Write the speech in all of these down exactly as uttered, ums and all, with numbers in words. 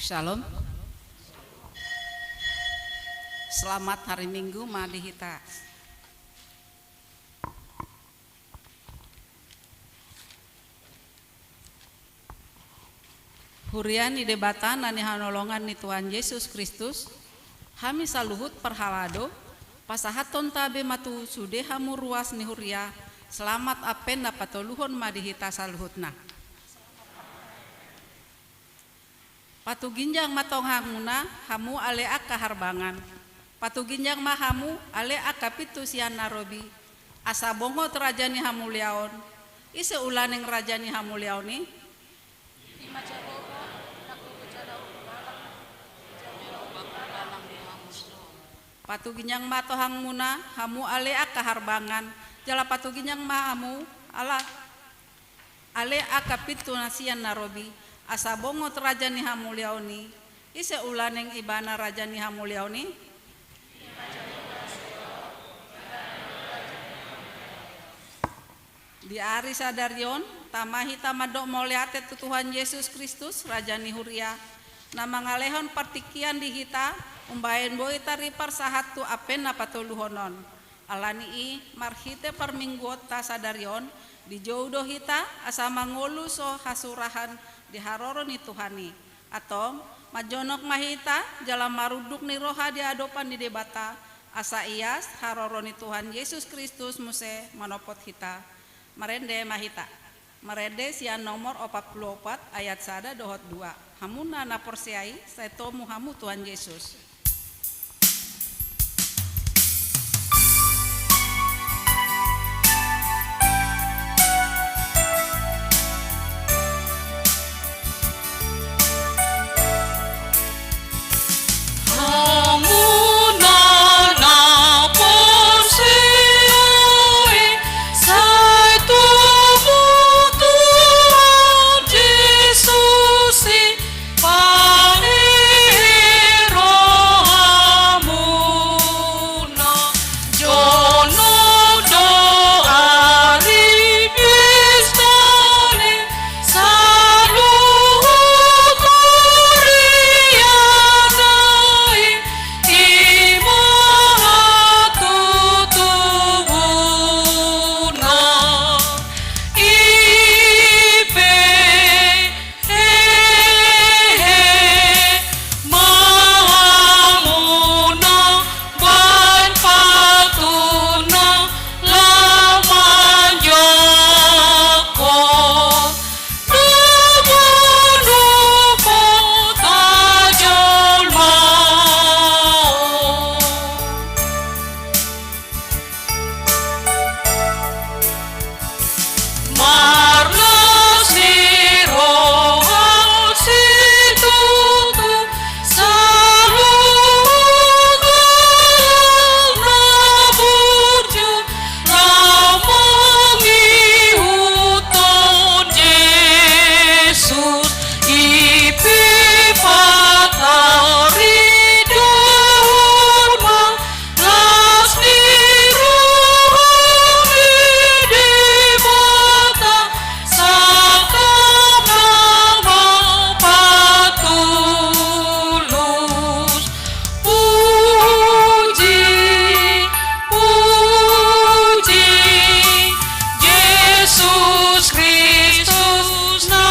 Shalom. Selamat hari Minggu ma di hita. Huria ni Debata na nihaholongan ni Tuhan Jesus Kristus, hami saluhut parhalado, pasahathon tabe ma tu sude hamu ruas ni huria, selamat Advent na patoluhon ma di hita saluhutna. Patuginjang ma tongtong hamuna, hamu ale angka harbangan. Patuginjang ma hamu, ale angka pintu sian na robi. Asa bongot Raja ni hamuliaon. Ise ulaning Raja ni hamuliaon i? Patuginjang ma tongtong hamuna, hamu ale angka harbangan. Jala patuginjang ma hamu, ala Ale angka pintu na sian na robi, asa bongot Raja ni hamuliaon i. Ise ulaning ibana Raja ni hamuliaon i? Di ari sadari on, tama hita mandok mauliate tu Tuhan Jesus Kristus, Raja ni huria, na mangalehon partingkian di hita, umbahen boi taripar sahat tu Advent na patoluhon on. Alani i, marhite parmingguonta sadari on, dijou do hita asa mangolu so hasurahan di haroro ni Tuhan i. Antong, manjonok ma hita jala marunduk ni roha di adopan ni Debata, asa ias haroro ni Tuhan Jesus Kristus muse manopot hita. Marende ma hita. Marende sian nomor opat pulu opat ayat sada dohot dua. Hamuna na porsea i, sai tomu hamu Tuhan Jesus. Hamuna na porsea i, sai tomu Tuhan Jesus i, pahehe rohamuna. Jonok do ari pesta i, saluhut huriana i, i ma hatutubuna. I pe hehe ma hamuna baen patuna laho manjangkon na manopot jolma on. Marlas ni roha situtu saluhut na burju laho mangihuthon Jesus, i pe pataridahon ma las ni roha ni Debata sangkap na patulus. Puji, puji, Jesus Kristus na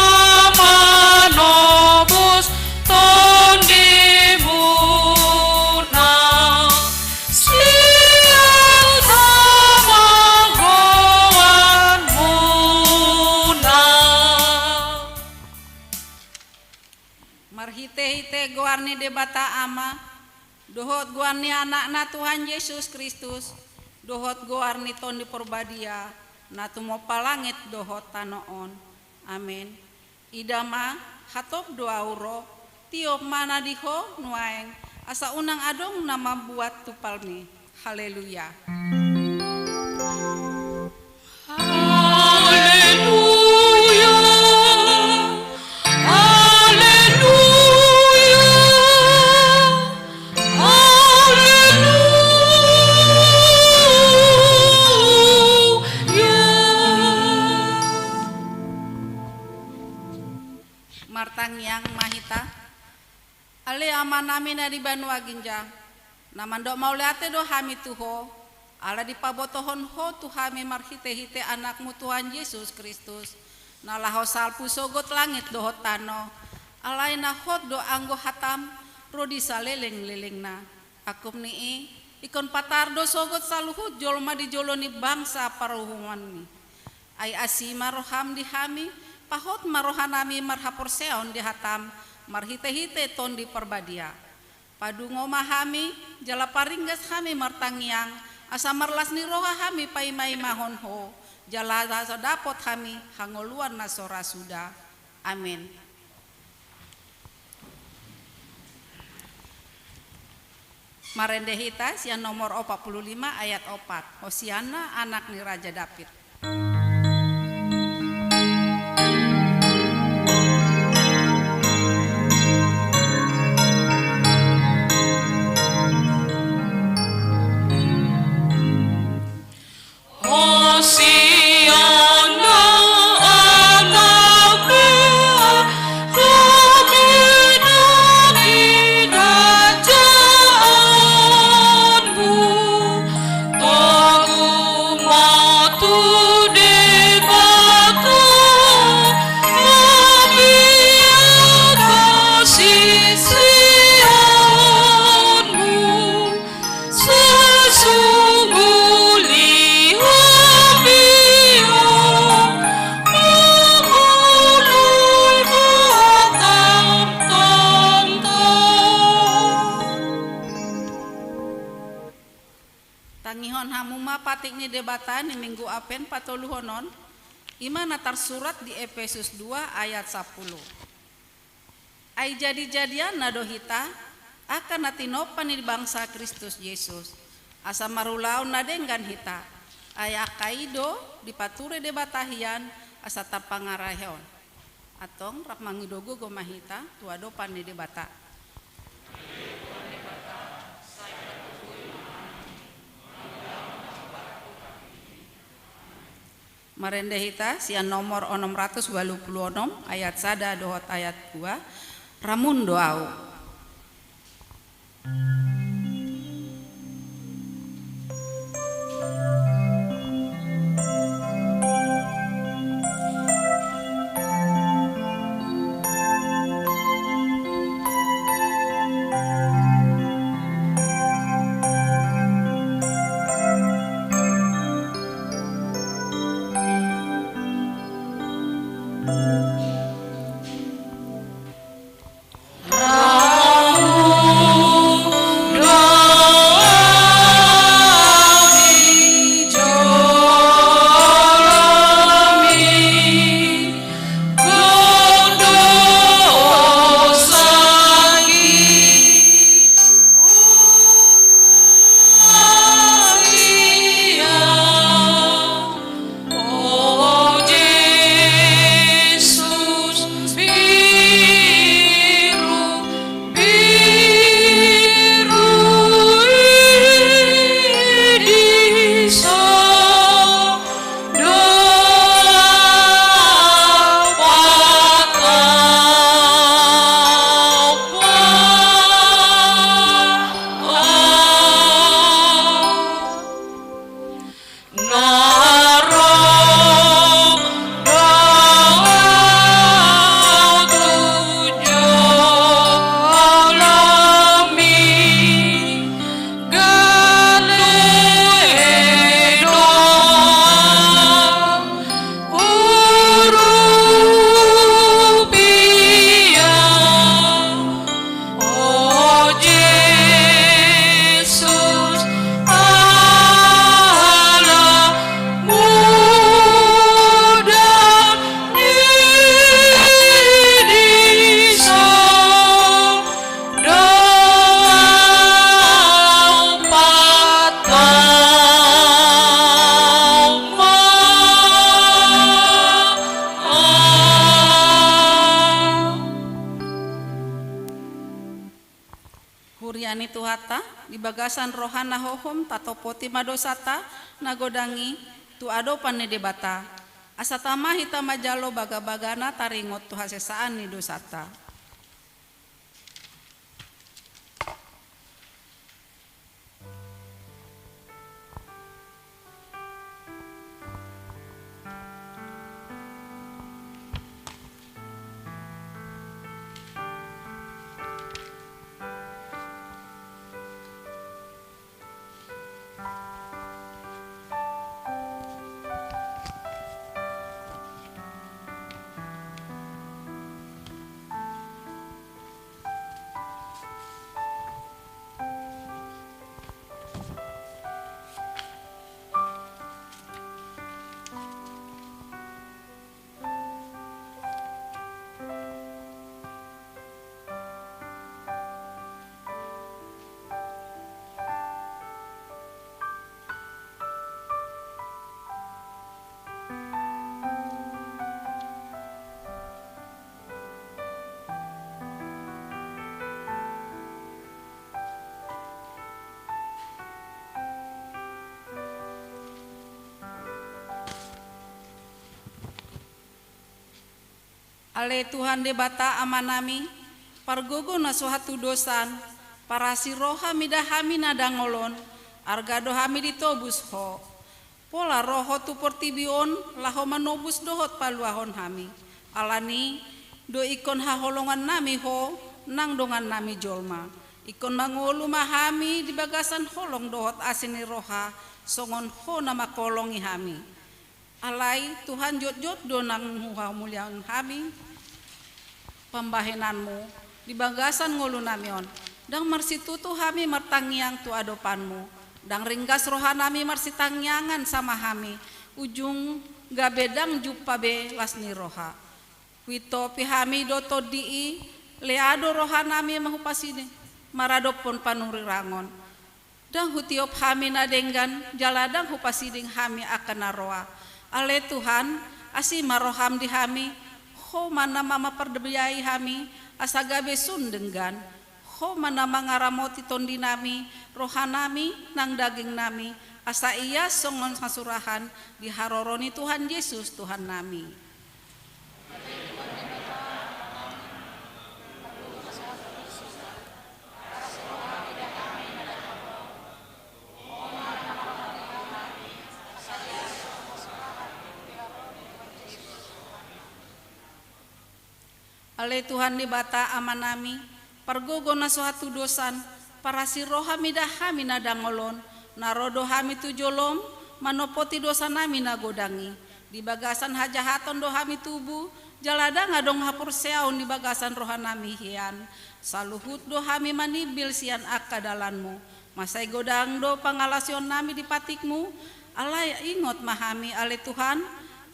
manobus tondimuna sian hagoanmuna. Marhitehite goar ni Debata Ama, dohot goar ni Anakna Tuhan Jesus Kristus, dohot goar ni Tondi Porbadia, na tumompa langit dohot tano on. Amen. Ida ma, hatop do ahu ro, tiop ma na di ho nuaeng, asa unang adong na mambuat tumpalmi. Haleluya. Haleluya. Haleluya. Haleluya. Martangiang ma hita. Ale Amanami na di banua ginjang, na mandok mauliate do hami tu Ho, ala dipabotohon Ho tu hami marhitehite Anakmu Tuhan Jesus Kristus, na laho salpu sogot langit dohot tano, alai na hot do anggo hatam ro di salelenglelengna. Angkup ni i, ingkon patar do sogot saluhut jolma di jolo ni bangsa paruhumanmi. Ai asi ma roham di hami, pahot ma rohanami marhaporseaon di hatam, marhitehite Tondi Parbadia. Padungo ma hami, jala paringgas hami martangiang, asa marlas ni roha hami paimaimahon Ho, jala asa dapot hami hangoluan na so ra suda. Amen. Marende hita sian nomor opat puluh lima ayat opat. Hosianna, anak ni Raja Daud. Tangihon hamu ma patik ni Debata ni Minggu Adven patoluhon on, i ma na tarsurat di Epesus dua ayat sampulu. Ai jadi-jadianna do hita, angka na tinompa ni bangsa Kristus Jesus, asa marulaon na denggan hita, ai angka i do dipature Debata hian asa tarpangarahehon. Antong rap mangido gogo ma hita tu adopan ni Debata. Marende hita sian nomor onom ratus ualu pulu onom ayat sada dohot ayat dua. Ramun do ahu. Huria ni Tuhanta, di bagasan rohana hohom tatompoti ma dosanta na godang i tu adopan ni Debata, asa tama hita manjalo bagabagana taringot tu hasesaan ni dosanta. Ale Tuhan Debata Amanami, pargogo na so hatudosan, parasi roha mida hami na dangol on, arga do hami ditobus Ho. Pola ro Ho tu portibi on, laho manobus dohot paluahon hami. Alani, do ingkon haholongannami Ho, nang dongannami jolma. Ingkon mangolu ma hami di bagasan holong dohot asi ni roha, songon Ho na mangholongi hami. Alai Tuhan, jotjot do nang huhamuliaon hami pambahenanMu di bagasan ngolunami on. Ndang marsitutu hami martangiang tu adopanMu. Ndang ringgas rohanami marsitangiangan sama hami, ujung gabe ndang jumpa be las ni roha. Huintopi hami do tondi i, lea do rohanami ma hupasiding maradophon panurirang on. Ndang hutiop hami na denggan, jala ndang hupasiding hami angka na roa. Ale Tuhan, asi ma roham di hami, Ho ma na mampardiai hami, asa gabe sun denggan. Ho ma na mangaramoti tondinami, rohanami, nang dagingnami, asa ia songon hasurahan di haroro ni Tuhan Jesus, Tuhannami. Ale Tuhan Debata Amanami, pargogo na so hatudosan, parasi roha mida hami na dangol on, na ro do hami tu jolom, manompoti dosanami na godang i. Di bagasan hajahaton do hami tubu, jala ndang adong haporseaon di bagasan rohanami hian. Saluhut do hami manimbil sian angka dalanMu. Mansai godang do pangalaosionnami di patikMu, alai ingot ma hami, ale Tuhan,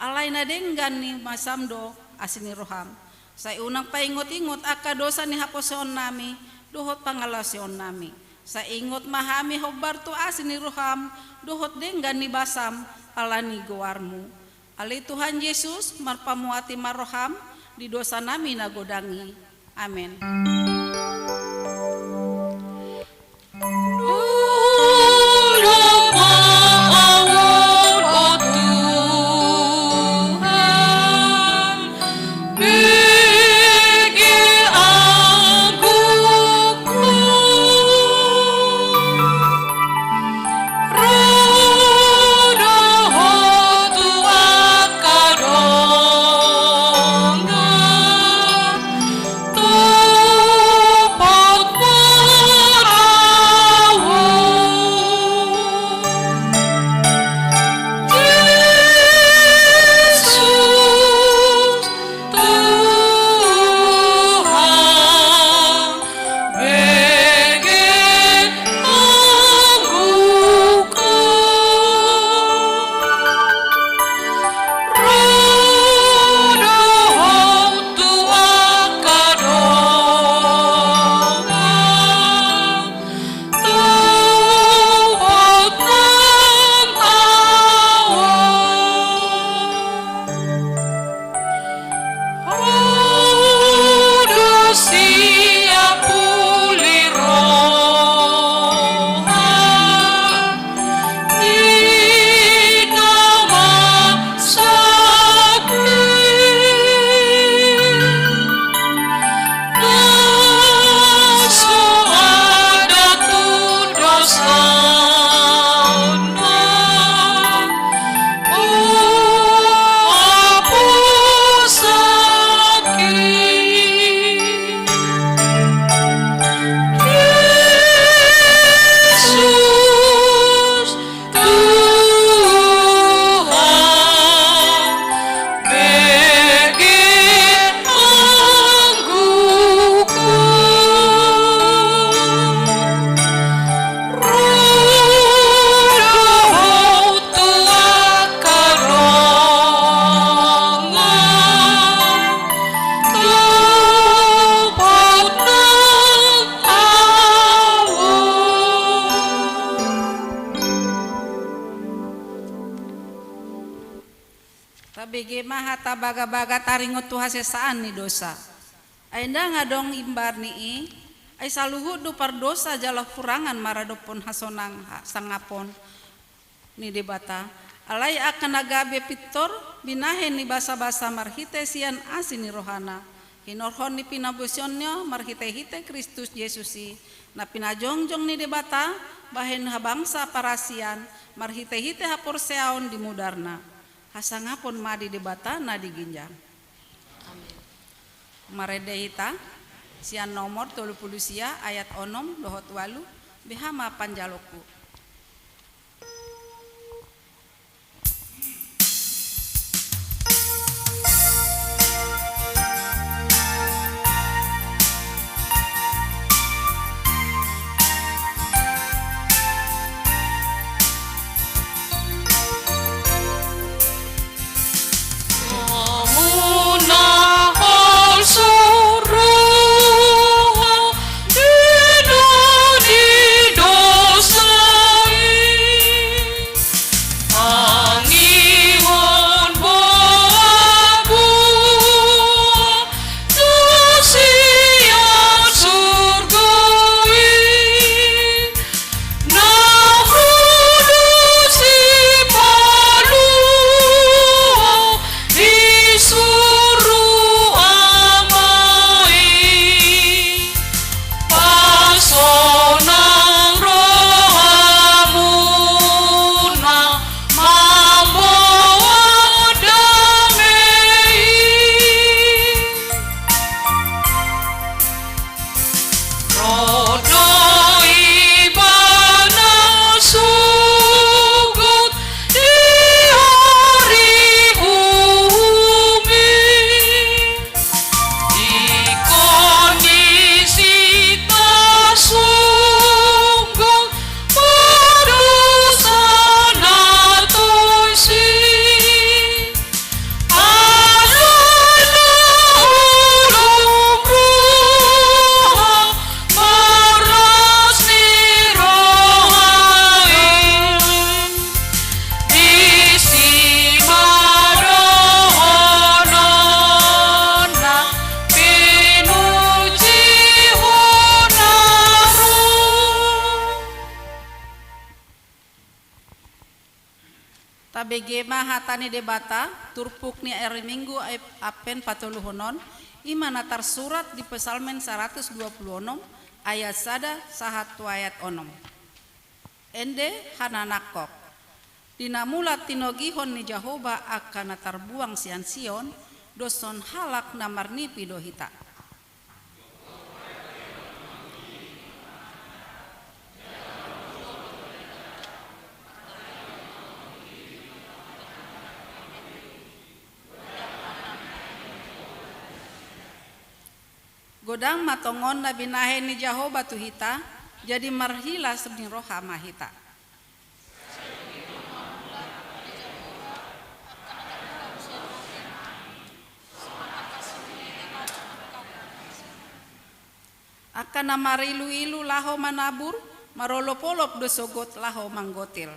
alai na denggan ni basam do asi ni roham. Sai unang paingot-ingot angka dosa ni haporseaonnami dohot pangalaosionnami. Sai ingot ma hami hombar tu asi ni roham dohot denggan ni basam, alani goarMu. Ale Tuhan Jesus, marpamuati ma roham di dosanami na godang i. Amen. Tabege ma hata bagabaga taringot tu hasesaan ni dosa. Ai ndang adong imbar ni i, ai saluhut do pardosa jala hurangan maradophon hasonang ha-, sangapon ni Debata. Alai angka na gabe pintor, binahen ni basabasa marhite sian asi ni rohana, hinorhon ni pinabosionnya marhite-hite Kristus Jesus i, na pinajongjong ni Debata bahen habangsa parasian marhite-hite haporseaon di mudarna. Hasangapon ma di Debata na di ginjang. Amen. Marende hita sian nomor tolu pulu sia ayat onom dohot ualu, beha ma panjalonku. Tabege ma hata ni Debata, turpuk ni ari Minggu Advent patoluhon on, i ma na tarsurat di Psalmen saratus dua pulu onom, ayat sada sahat tu ayat onom. Ende hananangkok. Di na mulak tinogihon ni Jahowa angka na tarbuang sian Sion, doshon halak na marnipi do hita. Godang ma tongon na binahen ni Jahowa tu hita, jadi marhilas ni roha ma hita. Angka na marilu-ilu laho manabur, marolop-olop do sogot laho manggotil.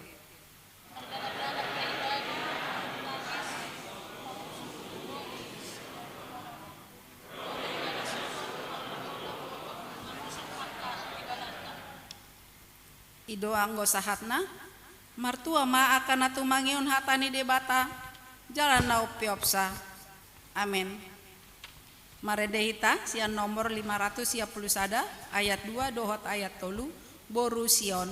I do anggo sahatna, martua ma angka na tumangihon hata ni Debata, jala na umpeopsa. Amen. Marende hita sian nomor lima ratus sia pulu sada, ayat dua dohot ayat tolu, boru Sion.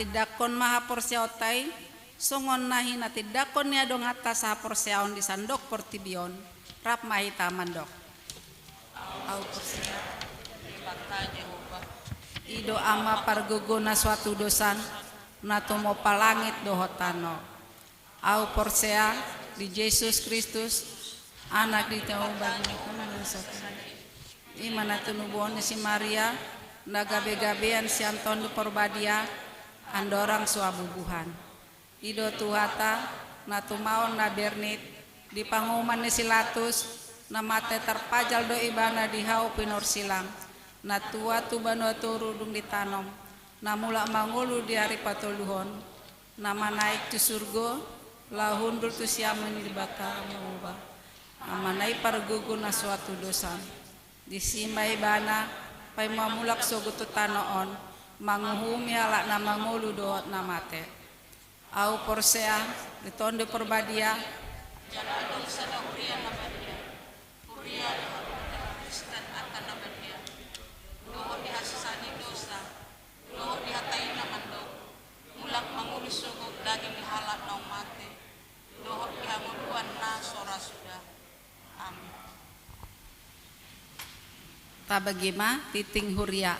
Tindanghon ma haporseaonta i, songon na hinatindangkon ni adonganta sahaporseaon di sandok portibi on. Rap ma hita mandok. Au porsea di Debata Jahowa. I do Ama pargogo na so hatudosan, na tumompa langit dohot tano. Au porsea di Jesus Kristus, Anak ni Debata, i ma na tinubuhon ni si Maria, na gabegabean sian Tondi Parbadia, andorang so habubuhan. I do Tuhanta, na tumaon na bernit, di panguhuman ni si Latus, na mate tarpajal do ibana di hau pinorsilang, na tua tu banua toru dung ditanom, na mulak mangolu di ari patoluhon, na manaek tu surgo, laho hundul tu siamun ni Debata Jahowa. Amanna i pargogo na so hatudosan. Disi ma ibana, paima mulak sogot tu tano on, manguhumi halak na mangolu dohot na mate. Au porsea di Tondi Parbadia. Jala adong sada huria na badia. Huria dohot Kristen angka na badia. Dohot di hasesaan ni dosa. Dohot di hata i na mandok. Mulak mangolu sogot daging ni halak naung mate. Dohot di hangoluan na so ra suda. Amin. Tabege ma tintin huria.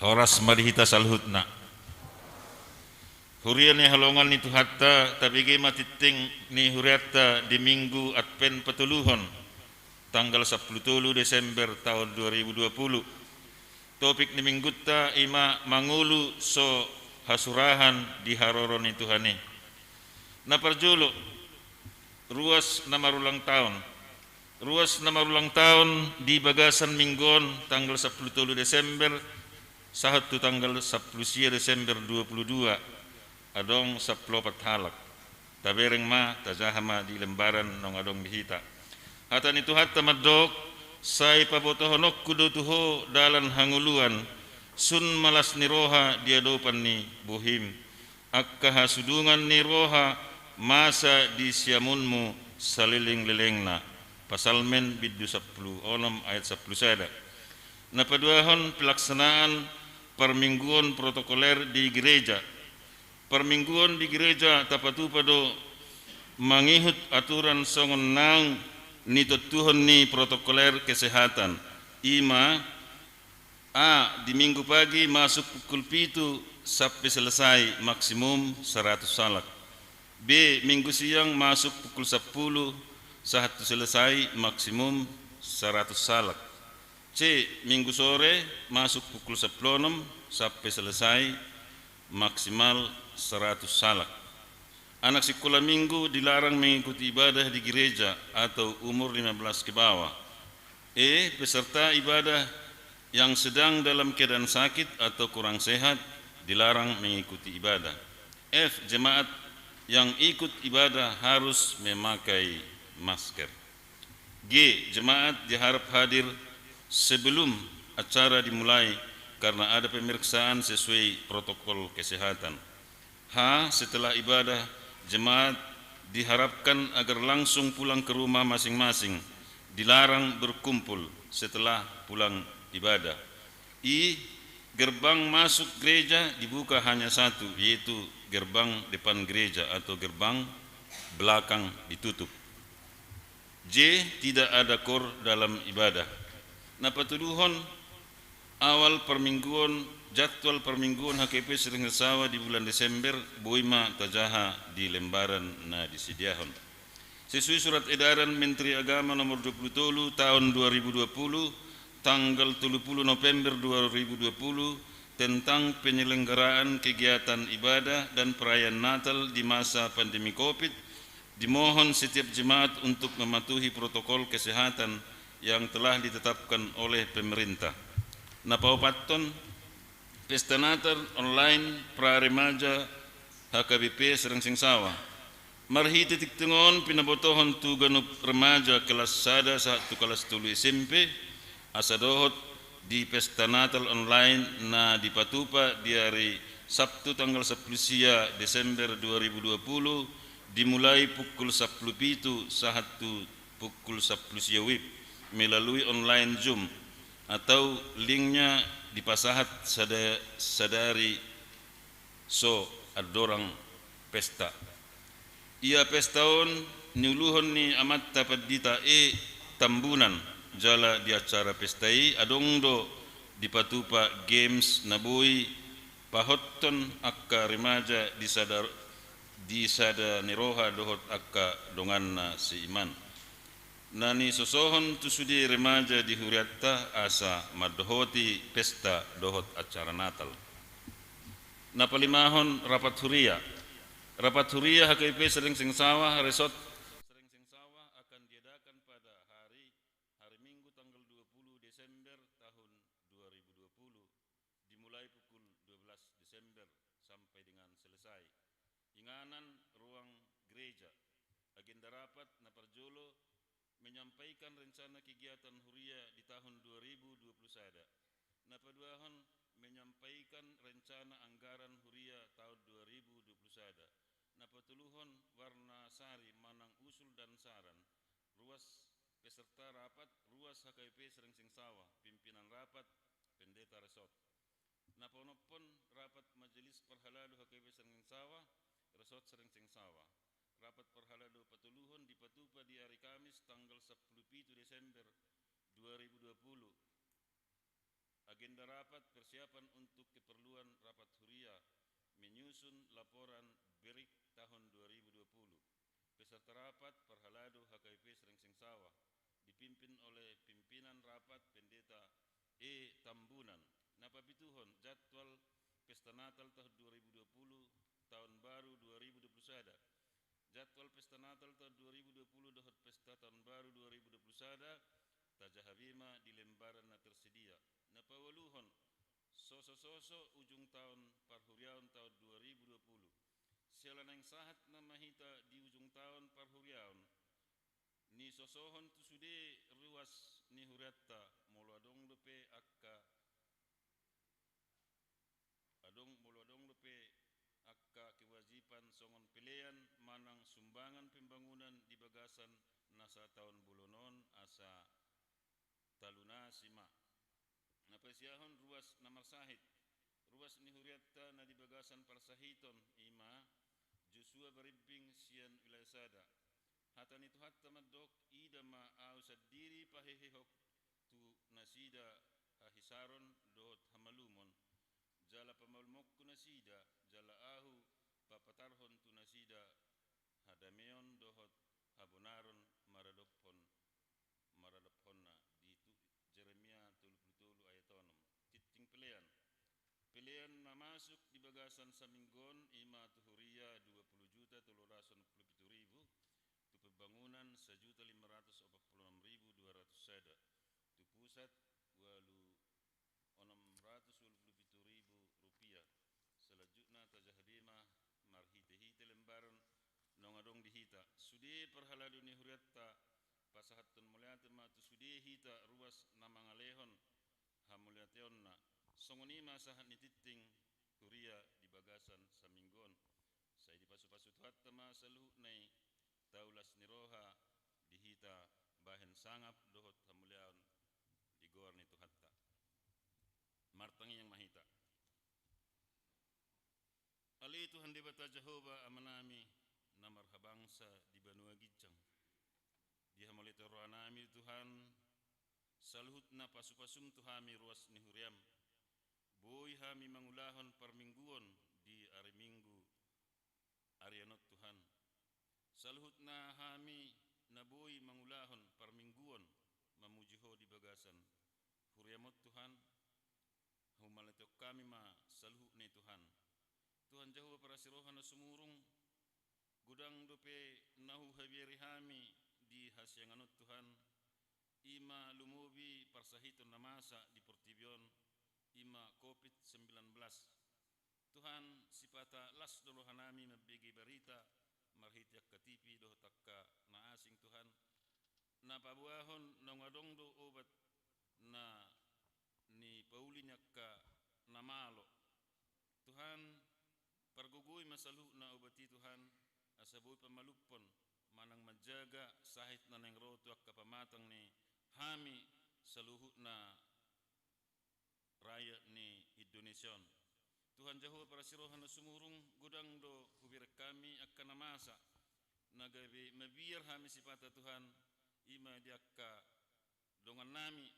Horas ma di hita saluhutna. Huria ni haholongan ni Tuhanta, tabege ma tintin ni hurianta di Minggu Advent patoluhon, tanggal sampulu tolu Desember taon dua ribu dua puluh. Topik ni minggunta i ma mangolu so hasurahan di haroro ni Tuhan i. Na parjolo, ruas na marulang taon. Ruas na marulang taon di bagasan minggu on, tanggal sampulu tolu Desember sahat tu tanggal sampulu sia Desember dua puluh dua, adong sampulu opat halak. Tabereng ma, tajaha ma di lembaran naung adong di hita. Hata ni Tuhanta mandok, sai pabotohononku do tu ho dalan hangoluan, sun ma las ni roha di adopan ni bohim. Angka hasudungan ni roha masa di siamunmu salelenglelengna. Psalmen bindu sampulu onom ayat sampulu sada. Na paduahon, pelaksanaan parmingguon protokoler di gereja. Parmingguon di gereja tapatupa do mangihut aturan songon naung nitontuhon ni protokoler kesehatan. I ma, A, di Minggu pagi masuk pukul pitu sampe selesai, maksimum saratus halak. B, Minggu siang masuk pukul sampulu sahat tu selesai, maksimum saratus halak. C, Minggu sore masuk pukul sampulu onom sampe selesai, maksimal saratus halak. Anak sikola minggu dilarang mengikuti ibadah di gereja atau umur lima belas ke bawah. E, peserta ibadah yang sedang dalam keadaan sakit atau kurang sehat dilarang mengikuti ibadah. F, jemaat yang ikut ibadah harus memakai masker. G, jemaat diharap hadir sebelum acara dimulai karena ada pemeriksaan sesuai protokol kesehatan. H, setelah ibadah, jemaat diharapkan agar langsung pulang ke rumah masing-masing. Dilarang berkumpul setelah pulang ibadah. I, gerbang masuk gereja dibuka hanya satu, yaitu gerbang depan gereja atau gerbang belakang ditutup. J, tidak ada koor dalam ibadah. Na patoluhon, awal parmingguon, jadwal parmingguon H K P Sereng Sawa di bulan Desember, boi ma tajaha di lembaran na disediahon. Sesuai surat edaran Menteri Agama nomor dua puluh tolu tahun dua ribu dua puluh, tanggal tolu puluh November dua ribu dua puluh, tentang penyelenggaraan kegiatan ibadah dan perayaan Natal di masa pandemi covid, dimohon setiap jemaat untuk mematuhi protokol kesehatan yang telah ditetapkan oleh pemerintah. Na paopathon, pesta Natal online pra remaja H K B P Sereng Singsawa. Marhite tingting on pinabotohon tu ganup remaja kelas sada sahat tu kelas tolu S M P, asa dohot di pesta Natal online na dipatupa di ari Sabtu tanggal sampulu sia Desember dua ribu dua puluh, dimulai pukul sampulu pitu sahat tu pukul sampulu sia WIB melalui online Zoom atau linknya dipasahat sada-, sadari so andorang pesta. Ia pesta on niuluhon ni amanta Pandita E Tambunan, jala di acara pesta i adong do dipatupa games na boi pahothon angka remaja di sada, di sada ni roha dohot angka donganna seiman. Na nisosohon tu sude remaja di hurianta asa mandohoti pesta dohot acara Natal. Na palimahon rapat huria. Rapat huria H K B P Saringseng Sawah, Resort Saringseng Sawah akan diadakan pada hari, hari Minggu tanggal dua puluh Desember tahun dua ribu dua puluh, dimulai pukul dua belas Desember sampai dengan selesai. Inganan ruang gereja. Agenda rapat na parjolo menyampaikan rencana kegiatan huria di tahun dua ribu dua puluh sada. Na paduahon menyampaikan rencana anggaran huria tahun dua ribu dua puluh sada. Na patoluhon warna sari manang usul dan saran. Ruas peserta rapat, ruas H K B P Saringseng Sawah, pimpinan rapat, pendeta resort. Na paonomhon rapat majelis parhalado H K B P Saringseng Sawah, resort Saringseng Sawah. Rapat parhalado patoluhon dipatupa di ari Kamis tanggal sampulu pitu Desember dua ribu dua puluh. Agenda rapat persiapan untuk keperluan rapat huria, menyusun laporan berik tahun dua ribu dua puluh. Peserta rapat parhalado H K B P Saringseng Sawah, dipimpin oleh pimpinan rapat Pendeta E Tambunan. Na papituhon jadwal pesta Natal tahun dua ribu dua puluh, tahun baru dua ribu dua puluh sada. Jadwal pesta Natal tahun dua ribu dua puluh dohot pesta tahun baru dua ribu dua puluh sada, tajaha be ma di lembaran na tersedia. Na paualuhon, sosososo ujung taon parhuriaon taon dua ribu dua puluh. Siala naeng sahat nama hita di ujung taon parhuriaon, nisosohon tu sude ruas ni hurianta, molo adong dope angka, adong, molo adong dope angka kewajiban songon pelean manang sumbangan pembangunan di bagasan na sataon bolon on asa talunasi ma. Na pasiahon ruas na marsahit. Ruas ni hurianta na di bagasan parsahiton i ma Josua Barimbing sian wilayah sada. Hata ni Tuhanta mandok, ida ma ahu sandiri pahehehon tu nasida hahisaron dohot hamalumon, jala pamalumonku nasida, jala ahu papatarhon tu nasida hadameon dohot habonaron maradophon, maradophonna di tu Jeremia tolu pulu tolu ayat onom. Tinting pelean. Pelean na masuk di bagasan saminggu on i ma tu huria dua pulu juta tolu ratus onom pulu pitu ribu, tu pembangunan sajuta lima ratus opat pulu onom ribu dua ratus sada, tu pusat walu onom ratus walu pulu pitu ribu rupiah. Selanjutna tajaha be ma marhitehite lembaran naung adong di hita. Sude parhalado ni hurianta, pasahathon mauliate ma tu sude hita ruas na mangalehon hamauliateonna. Songon i ma sahat ni tinting huria di bagasan saminggu on. Sai dipasupasu Tuhanta ma saluhutna i, tau las ni roha di hita bahen sangap dohot hamuliaon di goar ni Tuhanta. Martangiang ma hita. Ale Tuhan Debata Jahowa Amanami, na marhabangsa di banua ginjang, di hamauliateon rohanami Tuhan, saluhutna pasupasum tu hami ruas ni huriam. Boi hami mangulahon parmingguon di ari Minggu arian on Tuhan. Saluhutna hami na boi mangulahon parmingguon mamuji Ho di bagasan huriam on Tuhan, humauliateon hami ma saluhutna i Tuhan. Tuhan Jahowa parasi roha na sumurung, godang dope na huhabiari hami di hasiangan on Tuhan, i ma lumobi parsahiton na masa di portibi on, i ma covid sembilan belas. Tuhan, sipata las do rohanami mambege barita marhite angka T V dohot angka na asing Tuhan, na paboahon naung adong do obat na nipauli ni angka na malo. Tu Tuhan, pargogoi ma saluhutna obat i Tuhan, asa boi pamalumhon manang manjaga sahit na naeng ro tu angka pamatang ni hami saluhutna rakyat ni Indonesia on. Tuhan Jahowa parasi roha na sumurung, godang do hubereng hami angka na masa, na gabe mabiar hami sipata Tuhan, i ma di angka dongannami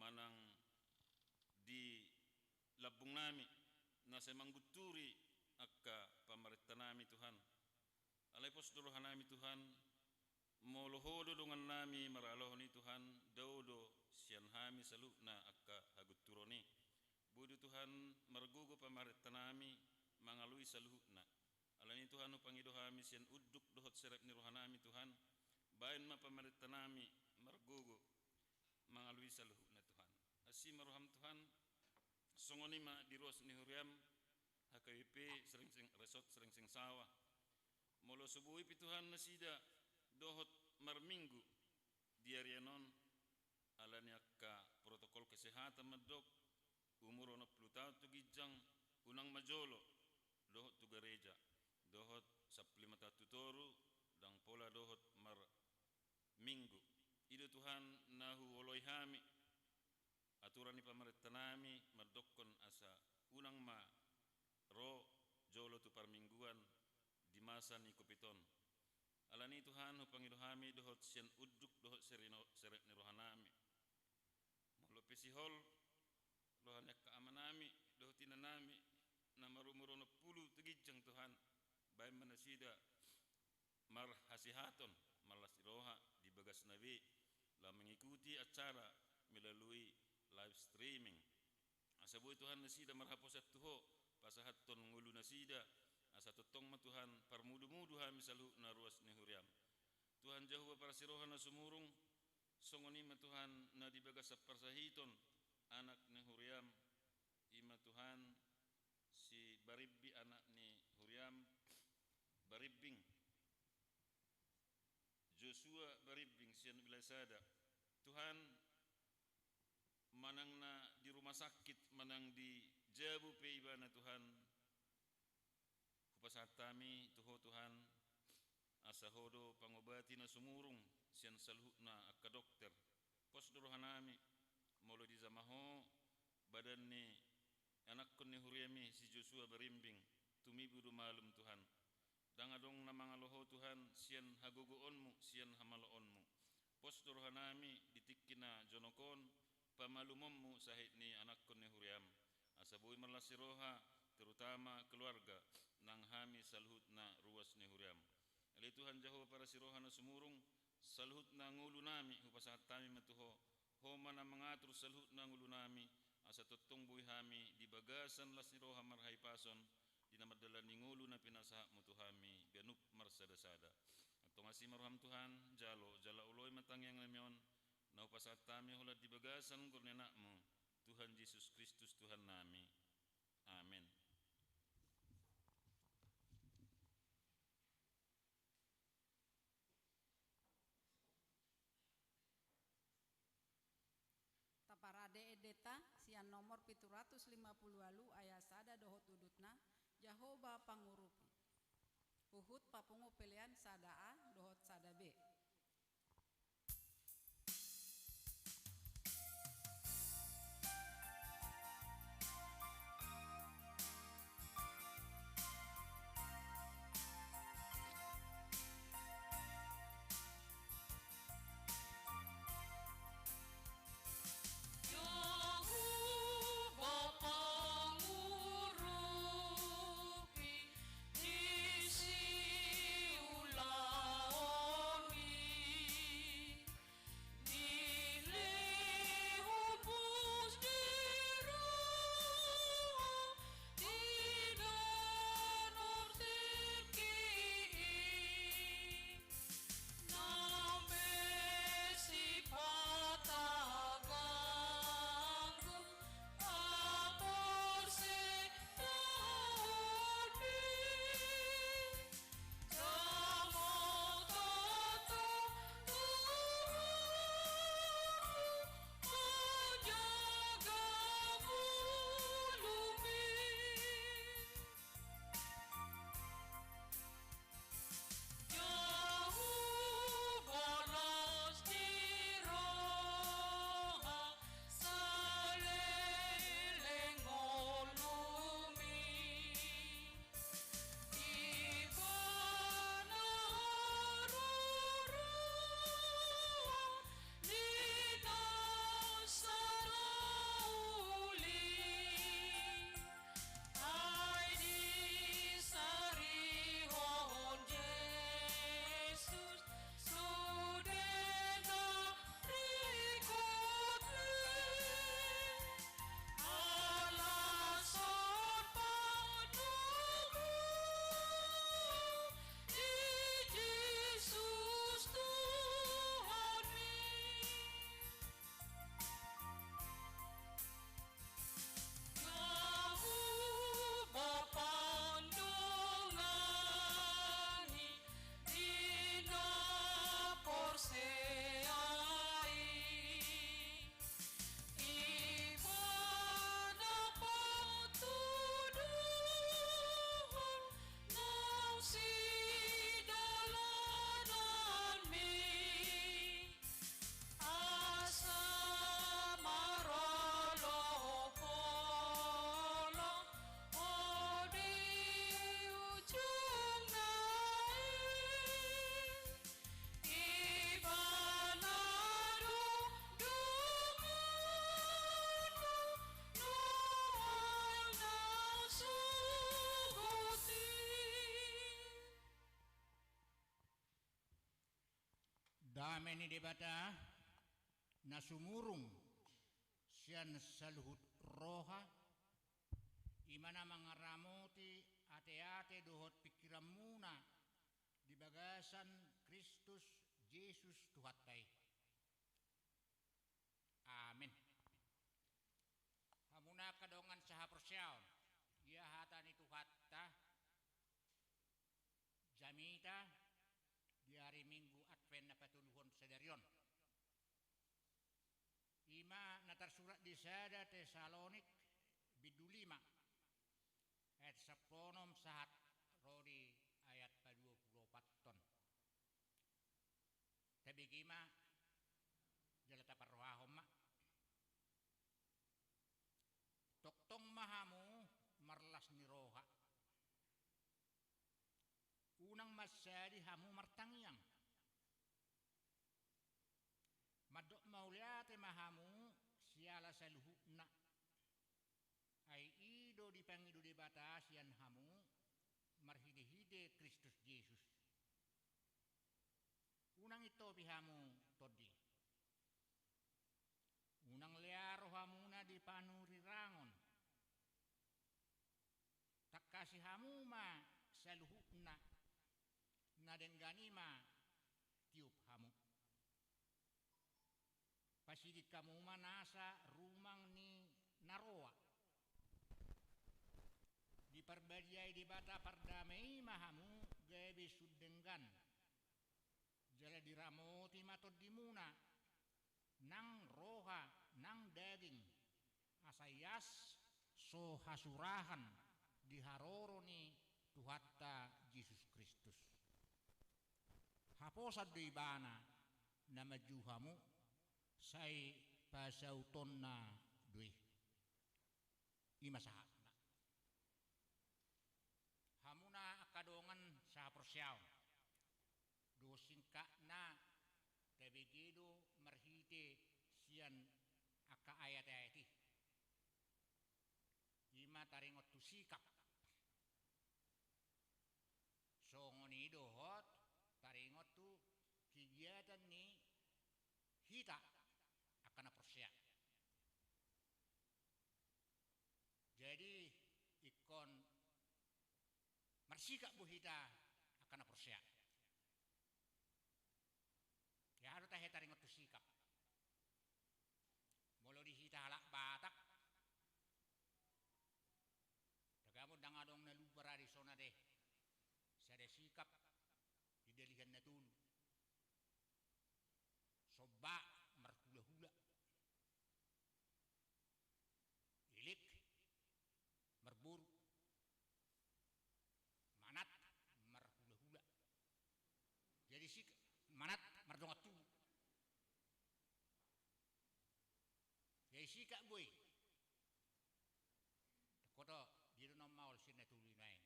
manang di lambungnami na sai manggunturi angka pamarentanami Tuhan. Alai pos do rohanami Tuhan, molo Ho do dongannami maralohon i Tuhan, dao do sian hami saluhutna angka hagunturon i. Boi do Tuhan margogo pamarentanami mangalului saluhutna. Alani i Tuhan hupangido hami sian unduk dohot serep ni rohanami Tuhan, baen ma pamarentanami margogo mangalului saluhutna Tuhan. Asi ma roham Tuhan, songon i ma di ruas ni huriam, H K B P Srengseng, Resort Srengseng Sawah. Molo so boi pe Tuhan nasida dohot marminggu di arian on, alani angka protokol kesehatan mandok, umur onom pulu taon tu ginjang, unang ma jolo dohot tu gareja, dohot sampulu lima taon tu toru, ndang pola dohot marminggu. I do Tuhan na huoloi hami, aturan ni pamarentanami mandokkon asa unang ma ro jolo tu parmingguan di masa ni Covid on. Alani i Tuhan hupangido hami dohot sian unduk dohot serino-, serep ni rohanami. Molo pe sihol roha ni angka amanami dohot inanami na marumur onom pulu tu ginjang Tuhan, baen ma nasida marhasehaton, marlas ni roha di bagasna be, laho mengikuti acara melalui live streaming. Asa boi Tuhan nasida marhaposan tu Ho, pasahathon ngolu nasida, asa tongtong ma Tuhan parmudumudu hami saluhutna ruas ni huriam. Tuhan Jahowa parasi roha na sumurung, songon i ma Tuhan na di bagasan parsahiton anak ni huriam, i ma Tuhan si Barimbi anak ni huriam, Barimbing, Joshua Barimbing sian wilayah sada. Tuhan, manang na di rumah sakit, manang di jabu pe ibana Tuhan, hupasahat hami tu Ho Tuhan, asa Ho do pangobati na sumurung sian saluhutna angka dokter. Pos do rohanami, molo dijama Ho badan ni anakkon ni huriami si Joshua Barimbing, tumibu do malum Tuhan. Ndang adong na mangalo Ho Tuhan sian hagogoonmu, sian hamaloonmu. Pos do rohanami di tingki na jonok on, pamalumonmu sahit ni anakkon ni huriam. Asa boi marlas ni roha, terutama keluarga, nang hami saluhutna ruas ni huriam. Ale Tuhan Jahowa parasi roha na sumurung, saluhutna ngolunami hupasahat hami ma tu Ho, Ho ma na mangatur saluhutna ngolunami, asa tongtong boi hami di bagasan las ni roha marhahipason, di na mandalani ngolu na pinasahatmu tu hami ganup marsadasada. Antong asi ma roham Tuhan, jalo, jala oloi ma tangiangnami on, na hupasahat hami holan di bagasan goar ni Anakmu, Tuhan Jesus Kristus Tuhannami. Amen. Taparade endenta sian nomor pitu ratus lima pulu ualu ayat sada dohot udutna, Jahowa pangurupi. Huhut papungu pelean sada A dohot sada B. ni Debata na sumurung sian saluhut roha, i ma na mangaramoti ateate dohot pingkiranmuna di bagasan Kristus Jesus Tuhanta i. Amen. Hamuna angka dongan sahaporseaon, ia hata ni Tuhanta jamita di ari Minggu Advent na patoluhon sadari on, i ma na tarsurat di sada Tesalonik bindu lima ayat sampulu onom sahat ro di ayat paduapulu opat on. Tabege ma jala taparrohahon ma. Tongtong ma hamu marlas ni roha. Unang mansadi hamu martangiang. Mandok mauliate ma hamu siala saluhutna. Ai i do dipangido Debata sian hamu marhitehite Kristus Jesus. Unang intopi hamu tondi. Unang lea rohamuna di panurirangon. Tangkasi hamu ma saluhutna, na denggan i ma tiop hamu. Pasiding hamu ma nasa rumang ni na roa. Diparbadiai Debata pardame i ma hamu gabe sun denggan. Jala diramoti ma tondimuna, nang roha nang daging, asa ias so hasurahan di haroro ni Tuhanta Jesus Kristus. Haposan do Ibana na manjou hamu, sai pasautonna do i. I ma sahatna. Hamuna angka dongan sahaporseaon, dohot singkatna tabege do marhite sian angka ayat-ayat i. I ma taringot tu sikap. Songon i dohot taringot tu kegiatan ni hita angka na porsea. Jadi ingkon marsikap bo hita angka na porsea. Ia aha do tahe taringot tu sikap? Molo di hita halak Batak, tagamon ndang adong na lupa ra di son ate sada sikap di dalihan na tolu. Somba marhulahula, ilik marboru, manat marhulahula. Jadi sikap, manat mardongan tubu. Jadi sikap bo i. Dang hoto, dia do na maol sian na tolu i nuaeng.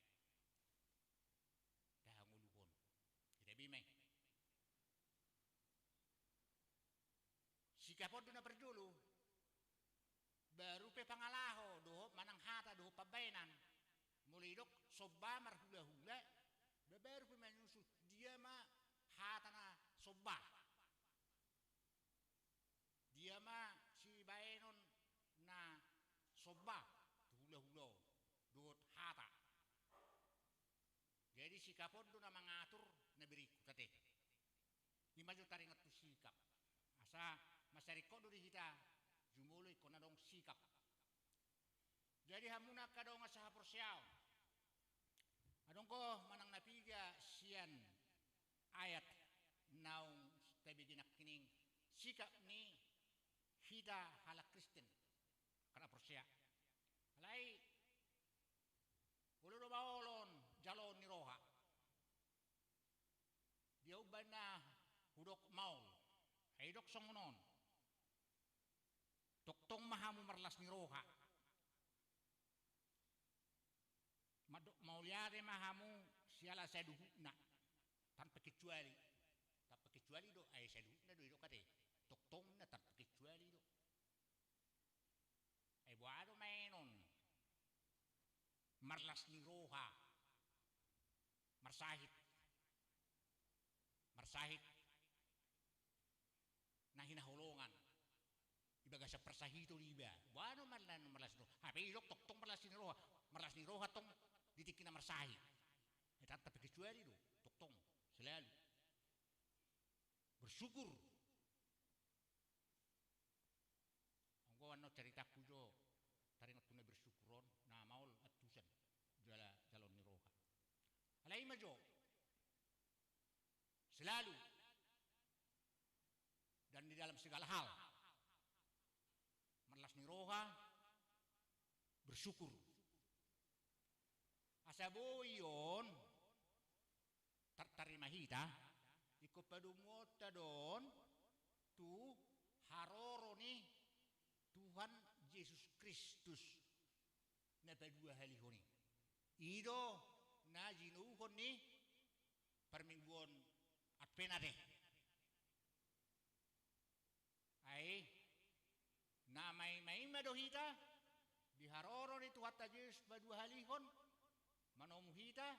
Tahe ngoluhon. Jadi bima i. Sikap on do na parjolo. Baru pe pangalaho dohot manang hata dohot pambaenan. Molo didok somba marhulahula, ba baru pe manyusul dia ma hata na somba. Dia ma sibaenon na somba tu hulahula on dohot hata. Jadi sikap on do na mangatur na berikut ate. I ma jo taringot tu sikap. Asa mansai ringkot do di hita jumolo ingkon adong sikap. Jadi hamuna angka dongan sahaporseaon, adong do manang na piga sian ayat naung tabege nangkining sikap ni hita halak Kristen angka na porsea. Alai olo do maol on jaloon ni roha. Dia umbahen na hudok maol? Ai didok songon on. Tongtong ma hamu marlas ni roha. Mandok mauliate ma hamu siala saluhutna. Tanpa kecuali. Tanpa kecuali do, ai saluhutna do didok ate. Tongtongna tanpa kecuali do. Ai boha do baenon marlas ni roha? Marsahit. Marsahit. Bagasan parsahit do iba. Boha do marlas, marlas ni roha. Hape idok tongtong marlas ni roha. Marlas ni roha tong di tingki na marsahit. Ai ndang terkecuali do tongtong selalu bersyukur. Anggo annon caritangku jo, taringot tu na bersyukur on, na maol antusan jala, jala on ni roha. Alai ima jo selalu dan di dalam segala hal marlas ni roha, bersyukur. Asa boi on tartarima hita, ingkon padomuonta do on tu haroro ni Tuhan Jesus Kristus na paduahalihon i. I do na jinouhon ni parmingguon Advent ate. Ai na maimaima do hita di haroro ni Tuhanta Jesus paduahalihon manomu hita,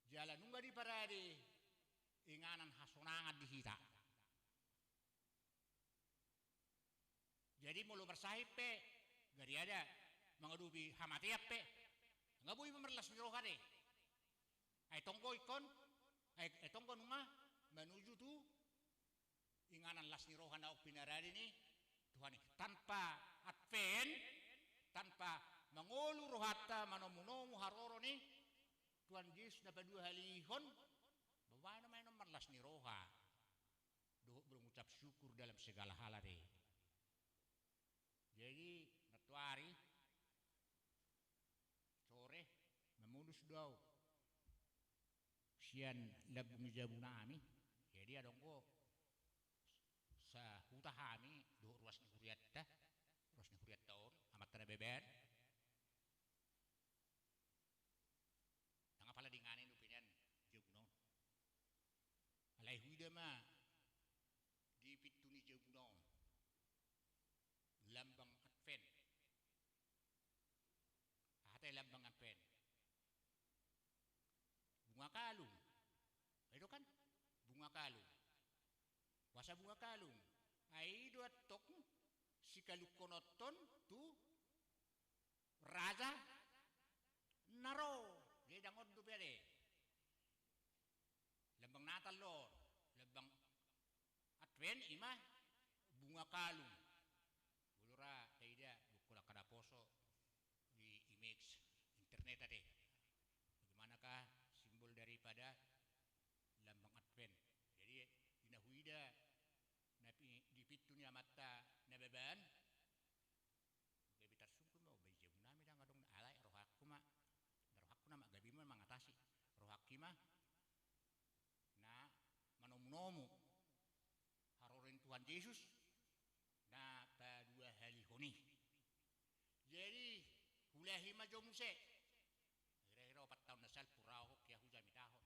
jala nunga diparade inganan hasonangan di hita. Jadi molo marsahit pe, gariada mangadopi hamatean pe, nga boi marlas ni roha ate. Ai tonggo ingkon, ai, ai tonggo nunga manuju tu inganan las ni roha na on pinarade ni Tuhan i. Tanpa Advent, tanpa mangolu rohanta manomunomu haroro ni Tuhan Jesus na paduahalihon, boha nama i annon marlas ni roha dohot berucap syukur dalam segala hal ate. Jadi nantoari sore mamolus do au sian lambung ni jabunami. Jadi adong do sahuta hami dohot ruas ni hurianta, ruas ni hurianta on, amanta Nababan. Ndang apala dengani dope nian jabuna on. Alai huida ma di pintu ni jabuna on lambang Advent. Aha ate lambang Advent? Bunga kalung. Ai do kan? Bunga kalung. Boasa bunga kalung? Ai i do antong sikalungkononhon tu raja na ro. Jadi ndang on dope ate. Lambang Natal do on, lambang Advent ima bunga kalung. Molo ra taida buku langka naposo di image internet ate, bagaimanakah simbol daripada lambang Advent. Jadi di na huida na pi-, di pintu ni amanta Nababan, gabe tarsungkun ma, baen jabunami ndang adong, alai rohangku ma, rohangku nama gabe ma mangatasi, rohangki ma na manomunomu haroro ni Tuhan Jesus na paduahalihon i. Jadi hulahi ma jo muse. Hirahira opat taon na salpu ra ho hea hujamitahon.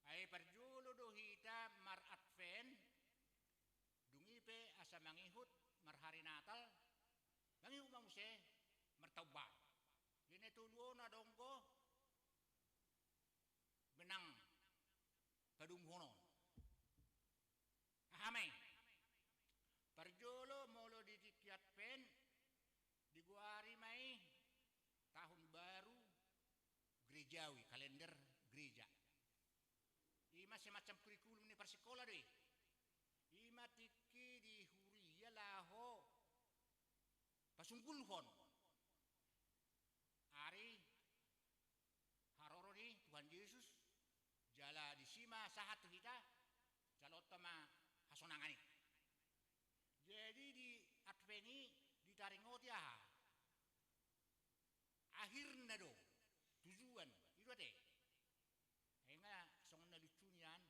Ai parjolo do hita mar-Advent, dung i pe asa mangihut marhari Natal, mangihut ma muse martaon baru. Di na tolu on adong do benang padomuhon on. Aha ma i? Parjolo molo di tingki Advent digoari ma i tahun baru gerejawi, kalender gereja. Ima semacam kurikulum ni parsikola do i. Ima tingki di huria laho pasunggulhon ari haroro ni Tuhan Jesus, jala disi ma sahat tu hita, jaloonta ma hasonangan i. Jadi di Advent i ditaringoti aha? Akhirna do, tujuan, i do ate. Ai nga songon na lucu nian,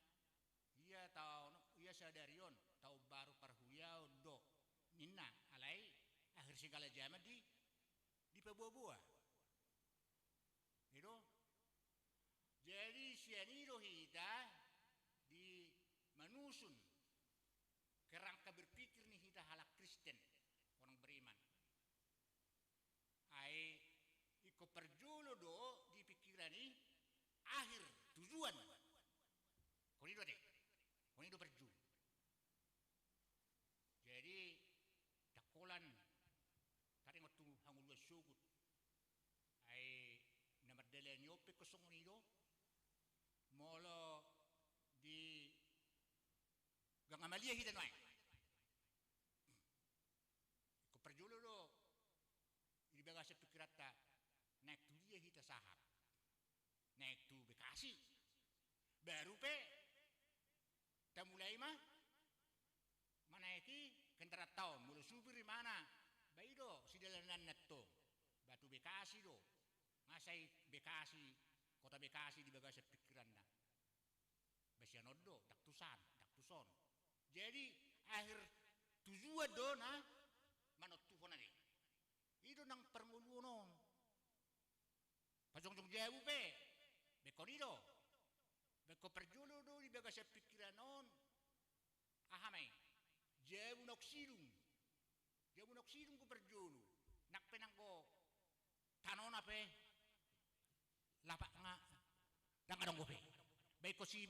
ia taon, ia sadari on taon baru parhuriaon do ninna, alai akhir segala zaman di, dipaboaboa. I do. Jadi sian i do hita di manusun kerangka berpikir ni hita halak Kristen, orang beriman. Ai ingkon parjolo do di pikiran i akhir, tujuan. Hon i do ate. Hon i do parjolo. Songon i do molo di gangamalia hita nuaeng. Ingkon parjolo do di bagasan pikiranta, naeng tu dia hita sahat. Naeng tu Bekasi. Baru pe tamulai ma manaeki kendaraan ta on, molo supir imana, ba i do sidalananna tong. Ba tu Bekasi do. Nga sai Bekasi, kota Bekasi di bagasan pikiranna. Ba sian on do, ndang tusan, ndang tuson. Jadi akhir tujuan do na manontuhon ate. I do nang parngoluon on. Pajongjong jabu pe, ba ingkon i do. Ba ingkon parjolo do di bagasan pikiran on. Aha ma i? Jabu naung sidung. Jabu naung sidung ingkon parjolo. Nang pe nanggo tanona pe lapak nga ndang adong dope. Ba ingkon si,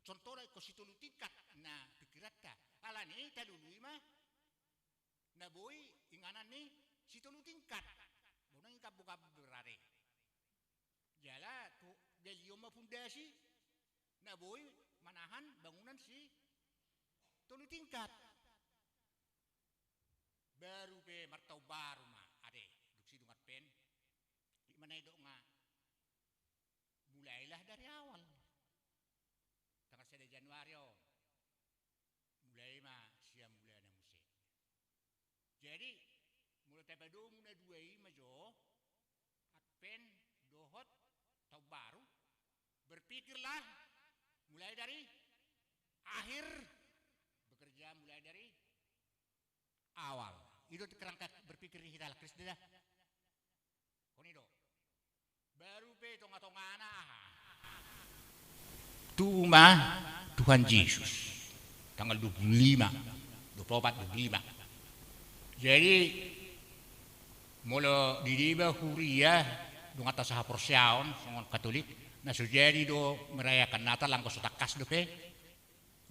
contohna ingkon sitolu tingkat na pikiranta. Alani i talului ma na boi inganan ni sitolu tingkat. Ba unang i kambu-kambu berare. Jala tu galion ma pundasi na boi manahan bangunan sitolu tingkat. Baru pe martaon baru ma ate, dung sidung Advent. I ma na didok nga mulailah dari awal. Tanggal sada Januari on. Mulai ma sian mulana muse. Jadi molo tapadomu na dua i ma jo, Advent dohot taon baru, berpikirlah mulai dari akhir, bekerja mulai dari awal. I do kerangka berpikir ni hita halak Kristen da. Songon i do. Baru pe tonga-tongana aha? Tubu ma Tuhan Jesus. Tanggal dua puluh lima, dua puluh opat, dua puluh lima. Jadi molo di deba huria, donganta sahaporseaon songon Katolik, na so jadi do merayakan Natal anggo so tangkas dope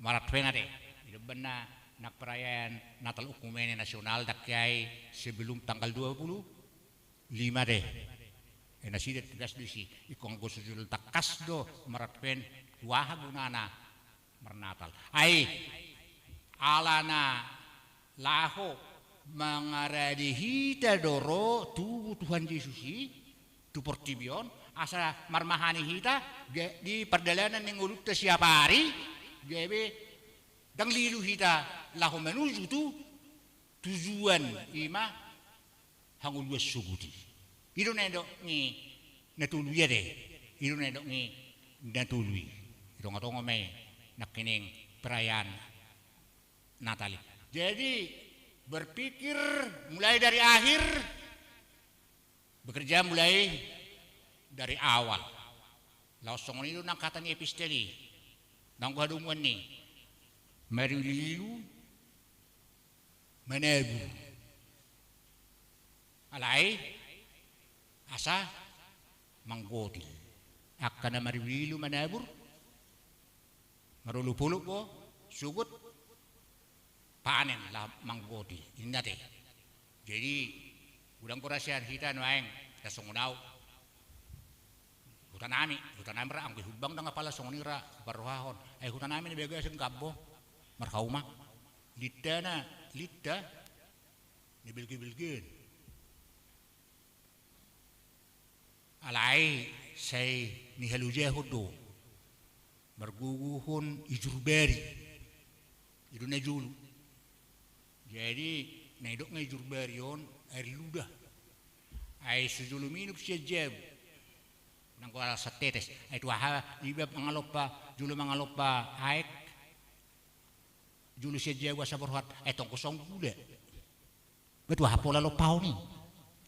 maradvent ate. Di umbahen na nang perayaan Natal Oekumene Nasional ndang hea i sebelum tanggal dua puluh lima ate. E, nasida tegas do disi. Ingkon anggo so jolo tangkas do maradvent, tu aha gunana marnatal? Ai alana laho mangarade hita do ro tubu Tuhan Jesus i tu portibi on, asa marmahani hita di pardalanan ni ngolunta siapari, gabe ndang lilu hita laho manuju tu tujuan, i ma hangoluan sogot i. I do na nidok ni na tolu i ate. I do na nidok ni na tolu i. I tonga-tonga ma i nangkining perayaan Natal i. Jadi berpikir mulai dari akhir, bekerja mulai dari awal. Laos songon i do nang hata ni epistel i. Nanggo hadomuan ni marililu manabur. Alai asa manggotil. Angka na marililu manabur, marolop-olop do sogot panen laho manggotil, inna ate. Jadi godang do ra sian hita nuaeng, hita songon au. Hutanami, hutanami ra, anggo i humbang ndang apala songon i ra huparrohahon. Ai hutanami na bagasan gambo, marhauma. Lintana linta na belge-belgean. Alai sai nihalojahon do margogohon ijurbari. I do na jolo. Jadi na nidok nga ijurbari on air ludah. Ai so jolo minum sian jabu, nanggo alasan tetes. Ai tu aha iba mangalompa, jolo mangalompa aek jolo sian jabu asa borhat? Ai tong do songon gula. Ba tu aha pola lompahon i?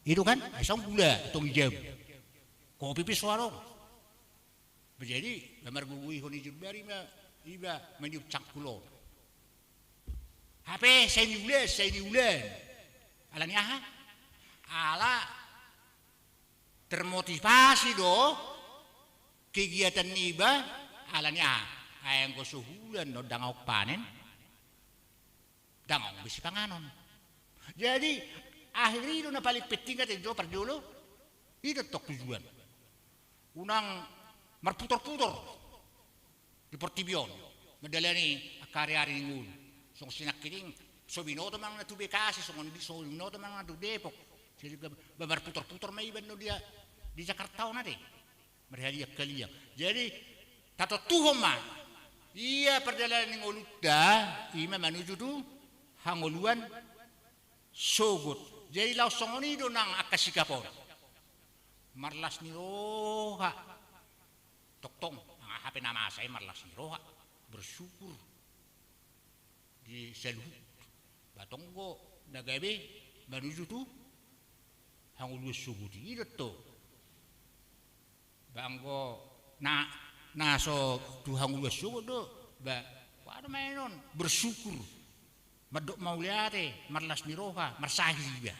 I do kan? Ai songon gula tong i jabu. Kopi pe so adong. Ba jadi na margogohon ijurbari ma iba maniop cangkul on. Hape sai niulaan, sai niulaan. Alani aha? Ala termotivasi do kegiatan niba. Alani aha? Ai anggo so hulan on ndang adong panen, ndang adong be sipanganon. Jadi akhir i do na paling penting ate jo parjolo. I do tong tujuan. Unang marputor-putor di portibi on, mandalani angka ari-ari ni ngolu. Songon si nangkining, so binoto manang na tu Bekasi, songon di, so binoto manang na tu Depok. Jadi, ba marputor-putor ma iba annon dia di Jakarta on ate. Marhaliang-haliang. Jadi, tatontuhon ma. Ia pardalanan ni ngolunta, i ma manuju tu hangoluan sogot. Jadi, laos songon i do nang angka sikap on. Marlas ni roha. Tongtong, nang aha pe na masa i marlas ni roha. Bersyukur. Di saluhut. Ba tonggo na gabe manuju tu hangoluan sogot i do tong. Ba anggo na, na so tu hangoluan sogot do, ba, ba do ma i non, bersyukur. Mandok mauliate, marlas ni roha, marsahit iba.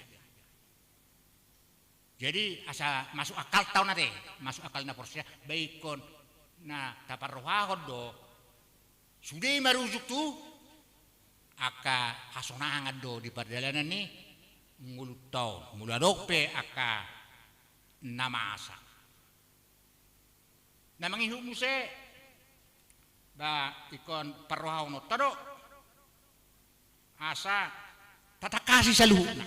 Jadi, asa masuk akalta on ate, masuk akal na porsea, ba ingkon na taparrohahon do, sude i marujung tu angka hasonangan do di pardalanan ni ngolunta on, molo adong pe angka na masa. Na mangihut muse, ba, ingkon parrohahononta do. Asa tatangkasi saluhutna.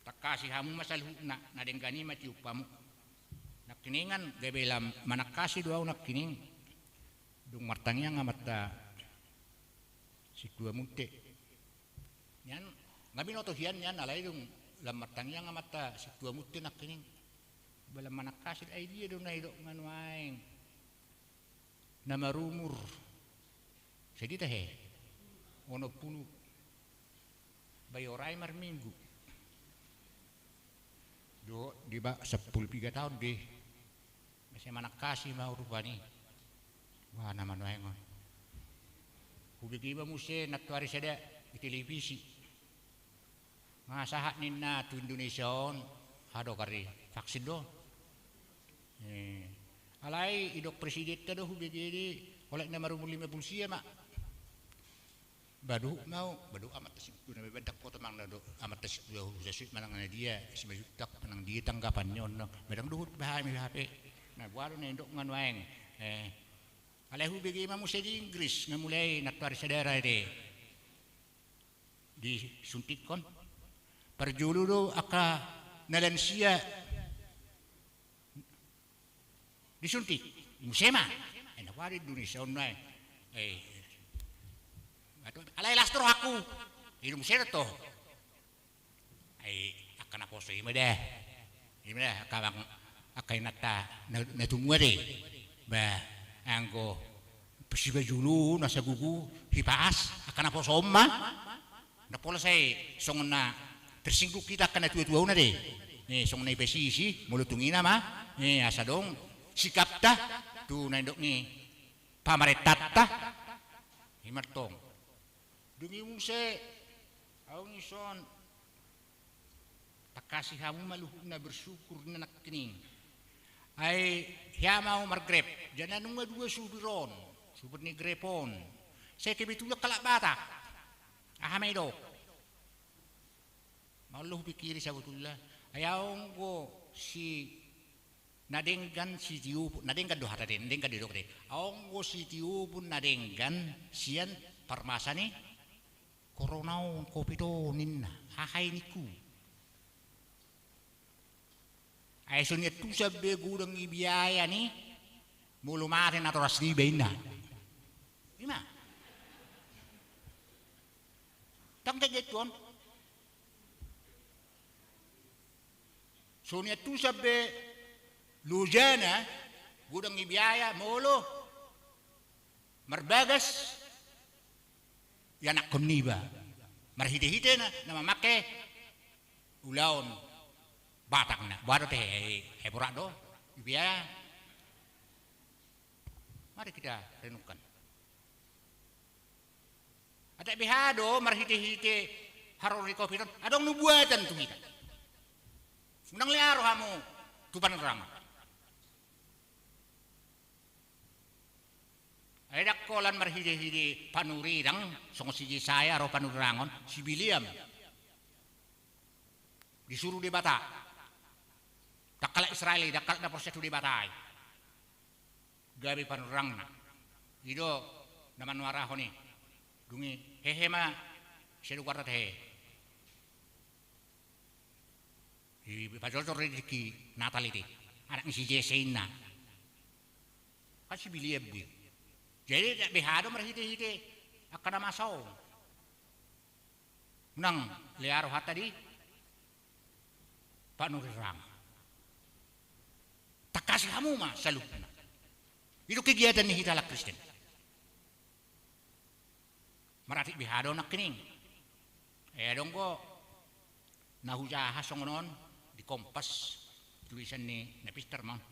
Tangkasi hamu ma saluhutna, na denggan i ma tiop hamu. Nangkiningan gabe lam manangkasi do au nangkining. Dung martangiang amanta Sintua Munte. Nian, nga binoto hian nian, alai dung lam martangiang amanta Sintua Munte nangkining. Ba lam manangkasi, ai dia do na nidok nga nuaeng. Na marumur. Sai ditahe. Onom pulu. Ba i orai marminggu. Do, di ba, sampulu piga taon dei. Masa manangkasi ma au rupani. Wah, na manuaeng on. Hubege iba muse nantoari sada di televisi. Nga sahat ninna tu Indonesia on, aha do kari vaksin do. Eh, alai idok presidenta do hubege i, holan na marumur lima pulu sia ma. Ba dohot ma au, ba dohot amanta Sintua na baen dangkoto manang na do, amanta Sintua Hulu Sasuit manang na dia, Simanjuntak manang dia tanggapan ni on, ba ndang dohot ba hami hape. Na boha do na nidok nga nuaeng. Eh, alai hubege ma muse di Inggris, nga mulai nantoari sada ra ede. Disuntikkon. Parjolo do angka na lansia disuntik. Muse ma. Eh, na boha di Indonesia on nuaeng. Eh. Alai las do rohangku. I do muse do tong. Ai angka naposo i ma da. I ma da angka bang, angka inanta na, na tumua de. Ba, anggo sipajolo na sagugu hipas angka naposo on ma. Na pola sai songon na tersinggung hita angka natuatuaonna de. Eh, songon na ipasisi molo tung i nama, eh, asa adong sikapta tu na nidok ni pamarentanta. I ma tong. Dung i muse, aung ison, tangkasi hamu ma luhutna bersyukur na nangkining. Ai hea ma au mar-Grab, jala nunga dua supir on, supir ni Grab on. Sai kebetulan halak Batak. Aha ma idok? Maol do hupikiri sabotulna. Ai aung do si na denggan sitiopon, na denggan do hata de, na denggan do didok de. Aung do sitiopon na denggan sian parmasa ni corona on, covid on ninna. Aha i ningku? Ai so niantusan be godang i biaya ni molo mate natoras niba inna. I ma. Ndang tagiat tu on. So niantusan be lojana godang i biaya molo marbagas ianakhon niba. Marhitehite na, na mamangke ulaon Batak na. Boha do tehe, ai borat do i biaya. Mari kita renungkan. Atik beha do marhitehite haroro ni covid on, adong nubuatan tu hita. Unang lea ro hamu tu panurirang. Ai ndang holan marhitehite panurirang, songon si Jesaya ro panurirang on, si Bileam. Disuru Debata. Ndang halak Israel i, ndang halak na porsea tu Debata i. gabe panurirangna. I do na manuarahon i. Dung i hehe ma, sai do goarna hehe. Dipajojor do di tingki Natal i, anak ni si Jese inna. Kan si Biliebui. Jadi, beha do marhitehite angka na masa on. Unang lea rohanta di panurirang. Tangkasi hamu ma saluhutna. I do kegiatan ni hita halak Kristen. Maratik beha do nangkining. Eh, adong do na hujaha songon on di Kompas, tulisan ni na pintor ma on.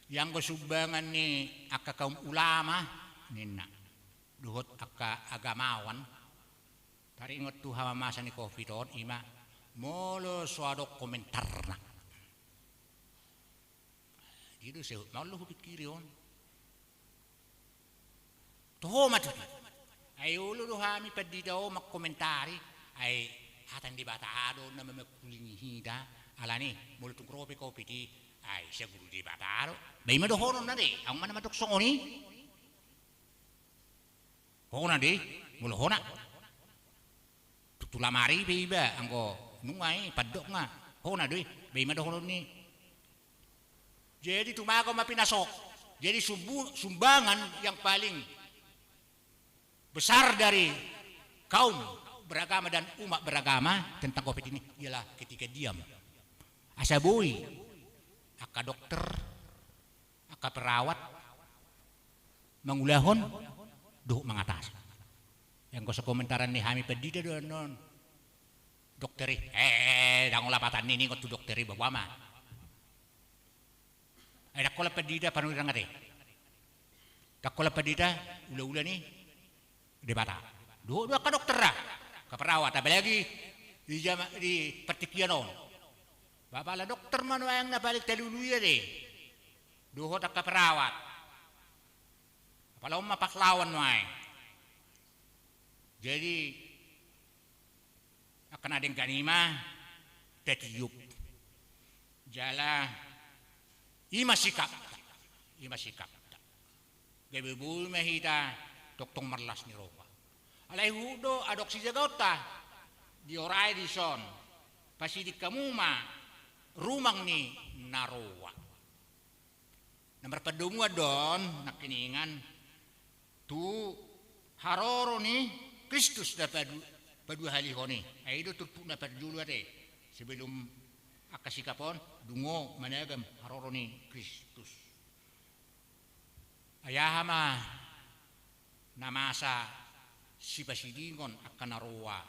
Ianggo sumbangan ni angka kaum ulama ninna, dohot angka agamawan. Taringot tu hamamasa ni covid on, ima molo so adong komentarna. Dia do sehut ma on, lo hupikiri on. Toho ma tutu. Ai olo do hami pandita on mangkomentari, ai hata ni Debata do na mamangkulingi hita. Alani molo tung ro pe covid i, ai saguru Debata do. Ba ima dohononna de, ahu ma na mandok songon i. Hona de, molo hona. Tutu lamari pe iba, anggo nunga i pandokna. Hona do i, ba ima dohonon ni. Jadi tumagon ma pinasok. Jadi sumbu-, sumbangan yang paling besar dari kaum beragama dan umat beragama tentang covid ini ialah ketika diam. Asa boi angka dokter, angka perawat mangulahon dohot mangatasi. Anggo so komentaran ni hami pandita do annon dokter i, eh, ndang olo pataningon tu dokter i, boha ma. Ai ndang holan pandita panurirang ate. Ndang holan pandita ulaula ni Debata. Dohot do angka dokter ra, angka perawat, apalagi di jama-, di partingkian on. Ba pala dokter ma nuaeng na paling talului ate. Dohot angka perawat. Apala on ma pahlawan nuaeng. Jadi angka na denggan i ma tatiop. Jala i ma sikapta, i ma sikapta. Gabe boi ma hita tongtong marlas ni roha. Alai huhut do adong sijagaonta, diorai dison. Pasiding hamu ma rumang ni na roa. Na marpandomuan do on nangkiningan tu haroro ni Kristus na padu-, paduahalihon i. Ai i do turpuk na parjolo ate. Sebelum angka sikap on, dungo managam haroro ni Kristus. Ai aha ma na masa sipasidingon angka na roa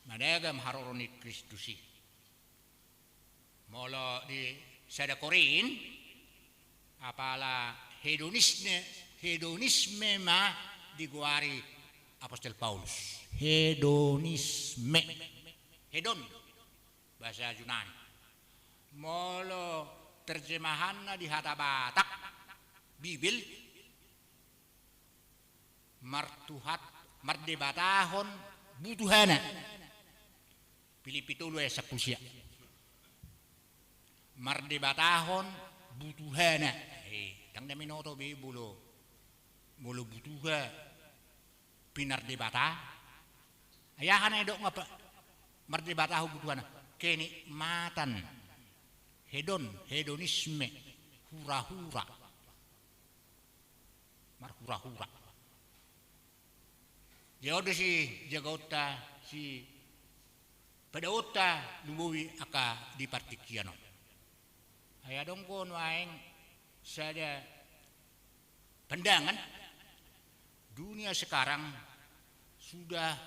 managam haroro ni Kristus i. Molo di sada Korint, apala hedonisme, hedonisme ma digoari Apostel Paulus. Hedonisme. Hedon, bahasa Junani. Molo terjemahanna di hata Batak, Bibel, martuhat, mardebatahon butuhana. Pilippi tolu ayat sampulu sia. Mardebatahon butuhana. Eh, ndang na minoto be molo, molo butuha pinardebata. Ai aha na didok nga pa-, mardebatahon butuhana? Kenikmatan. Hedon, hedonisme, hura-hura. Marhura-hura. Dia on do sijagaonta, sipadaonta lumobi angka di partingkian on. Ai adong do nuaeng sada pandangan, dunia sekarang sudah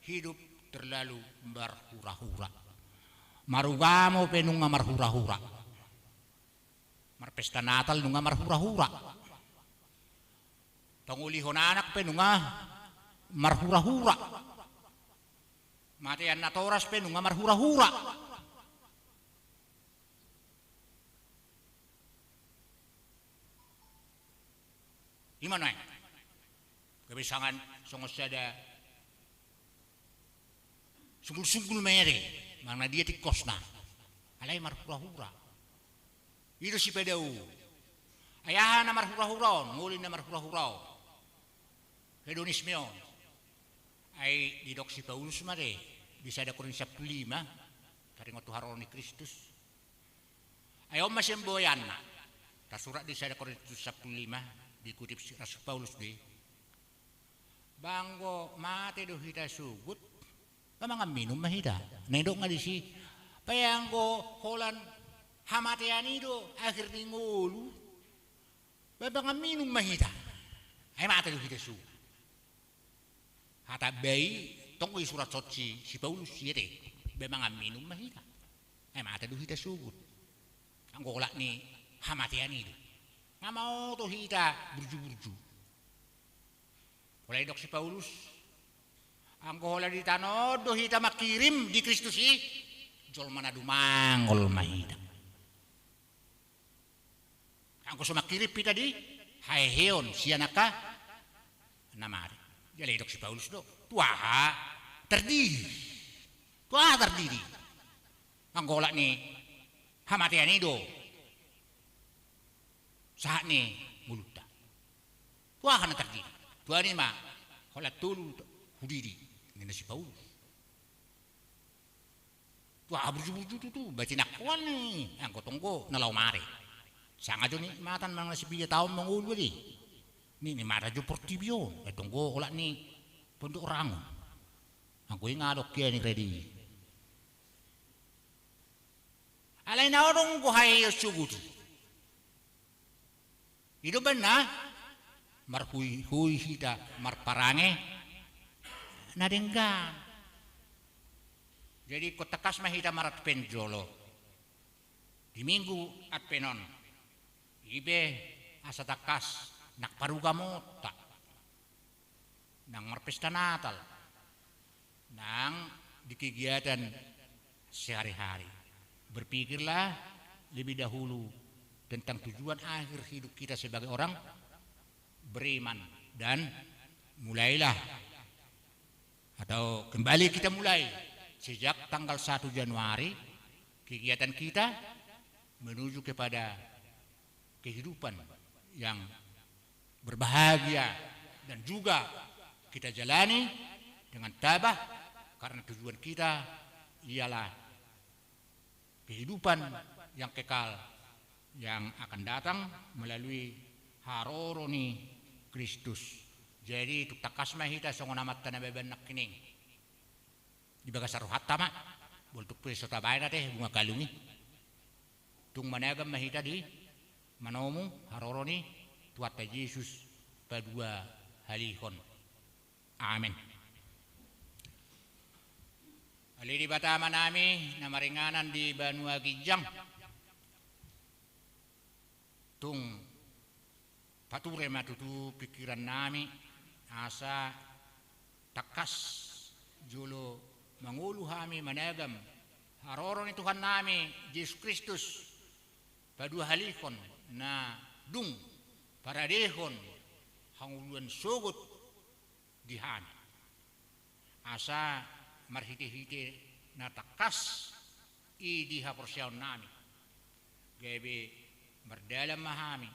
hidup terlalu marhura-hura. Marugamo pe nunga marhura-hura. Marpesta Natal nunga marhura-hura. Pangolihon anak pe nunga marhura-hura. Matean natoras pe nunga marhura-hura. Ima nuaeng. Gabe songon, songon sada sunggul-sunggul ma i ate, manang na dia tingkosna. Alai marhura-hura. I do sipadao. Ai aha na marhurahura on, ngolu ni na marhurahura on, hedonisme on? Ai didok si Paulus ma do di sada Korintus sampulu lima, taringot tu haroro ni Kristus. Ai on ma sian boanna, tarsurat di sada Korintus sampulu lima, dikutip si Rasul Paulus do i. Ba anggo mate do hita sogot, ba mangan minum ma hita. Na nidokna disi, ba anggo holan hamatean i do akhir ni ngolu, ba mangan minum ma hita. Ai mate do hita sogot. Hata ba i tong i surat on si, si Paulus i ate, ba mangan minum ma hita. Ai mate do hita sogot. Anggo holan ni hamatean i do. Nga maoto hita burju-burju. Holan didok si Paulus, anggo holan di tano on do hita mangkirim di Kristus i, jolma na dumangol ma hita. Anggo so mangkirim hita di haheheon sian angka na mate. Jala didok si Paulus do, tu aha tardidi? Tu aha tardidi? Anggo holan ni hamatean i do sahat ni ngolunta. Tu aha na tardidi? Tu aha i ma holan tolu hudidi, ninna si Paulus. Tu aha burju-burju tutu, ba tinangkoan i, anggo tong do na laho mate. Sanga jo nikmatan manang na sipilitaon mangolu ate. Ni, nikmatan jo portibi on, ai tong do holan ni pondok rangon. Anggo i nga adong hian i rade i. Alai na adong do haheheon sogot i. I do umbahen na marhuihui hita marparange na denggan. Jadi ingkon tangkas ma hita maradvent jolo di Minggu Advent on. I pe asa tangkas nang parugamonta, nang marpesta Natal, nang di kegiatan sehari-hari. Berpikirlah lebih dahulu tentang tujuan akhir hidup kita sebagai orang beriman, dan mulailah atau kembali kita mulai sejak tanggal satu Januari kegiatan kita menuju kepada kehidupan yang berbahagia dan juga kita jalani dengan tabah, karena tujuan kita ialah kehidupan yang kekal yang akan datang melalui haroro ni Kristus. Jadi tung tangkas ma hita songon amanta Nababan nangkining di bagasan rohanta ma, molo tung pe so tabaen ate bunga galung i. Tung managam ma hita di manomu haroro ni Tuhanta Jesus paduahalihon. Amen. Ale Debata Amanami na maringanan di banua ginjang, tung pature ma tutu pingkirannami asa tangkas jolo mangolu hami managam haroro ni Tuhannami Jesus Kristus paduahalihon na dung paradehon hangoluan sogot di hami. Asa marhitehite na tangkas i di haporseaonnami, gabe mardalan ma hami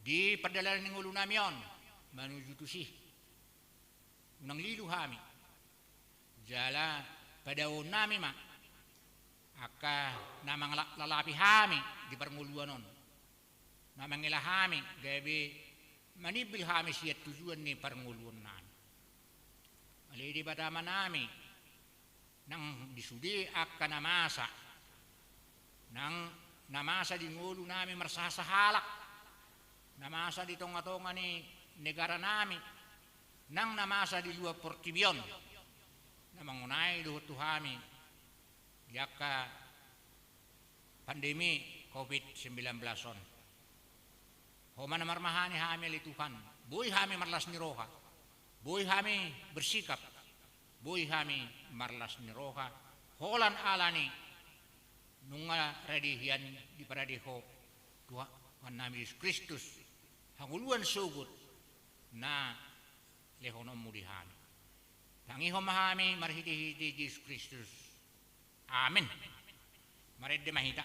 di pardalanan ni ngolunami on manuju tusi. Unang lilu hami, jala padaonnami ma angka na mangalap-lalapi hami di parngoluan on, na mangela hami gabe manimbil hami sian tujuan ni parngoluannami. Ale Debata Amanami, nang di sude angka na masa, nang na masa di ngolunami marsahasahalak, na masa di tongatonga ni negaranami, nang na masa di luat portibi on, na mangonai dohot tu hami di angka pandemi covid sembilan belas on. Ho ma na marmahani hami ale Tuhan, boi hami marlas ni roha, boi hami bersikap, boi hami marlas ni roha, holan ala ni nunga rade hian diparade Ho Tuhannami Jesus Kristus hangoluan sogot na lehononmu di hami. Tangihon ma hami marhitehite Jesus Kristus. Amen. Marende ma hita.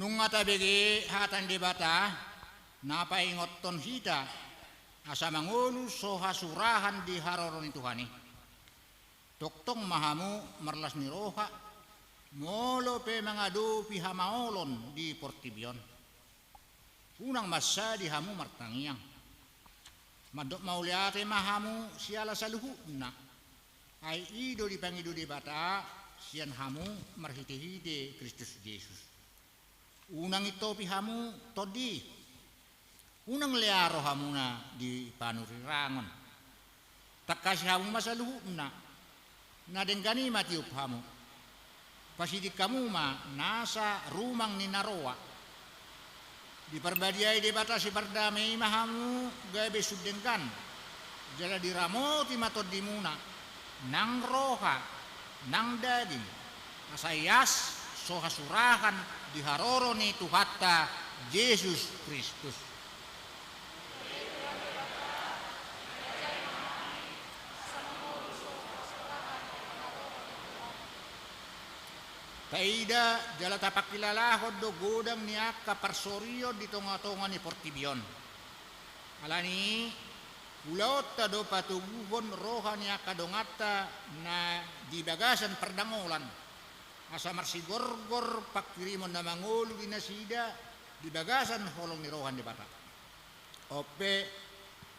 Nunga tabege hata ni Debata na paingothon hita asa mangolu so hasurahan di haroro ni Tuhan i. Tongtong ma hamu marlas ni roha, molo pe mangadopi hamaolon di portibi on. Unang mansadi hamu martangiang. Mandok mauliate ma hamu siala saluhutna. Ai i do dipangido Debata sian hamu marhitehite Kristus Jesus. Unang intopi hamu tondi. Unang lea rohamuna di panurirangon. Tangkasi hamu ma saluhutna. Na denggan i ma tiop hamu. Pasiding hamu ma nasa rumang ni na roa. Diparbadiai Debata sipardame i ma hamu gabe sun denggan. Jala diramoti ma tondimuna, nang roha, nang daging, asa ias so hasurahan di haroro ni Tuhanta Jesus Kristus. Taida jala tapangkilalahon do godang ni angka parsorion di tongatonga ni portibi on. Alani i, ulaonta do patoguhon roha ni angka donganta na di bagasan pardangolan, asa marsigorgor pangkirimon na mangolu di nasida di bagasan holong ni roha ni Debata. On pe,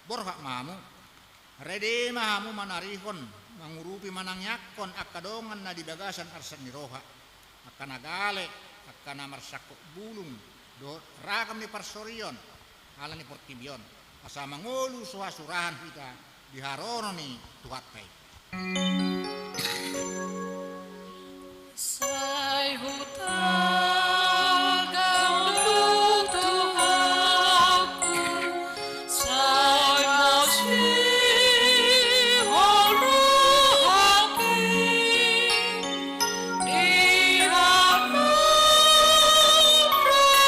borhat ma hamu, rade ma hamu manarihon, mangurupi manangiangkon angka dongan na di bagasan arsak ni roha, angka na gale, angka na marsangkot bulung, dohot ragam ni parsorion, ala ni portibi on, asa mangolu so hasurahan hita di haroro ni Tuhanta i. Sai hutanggang do Tuhanku, sai masihol rohangki di haroro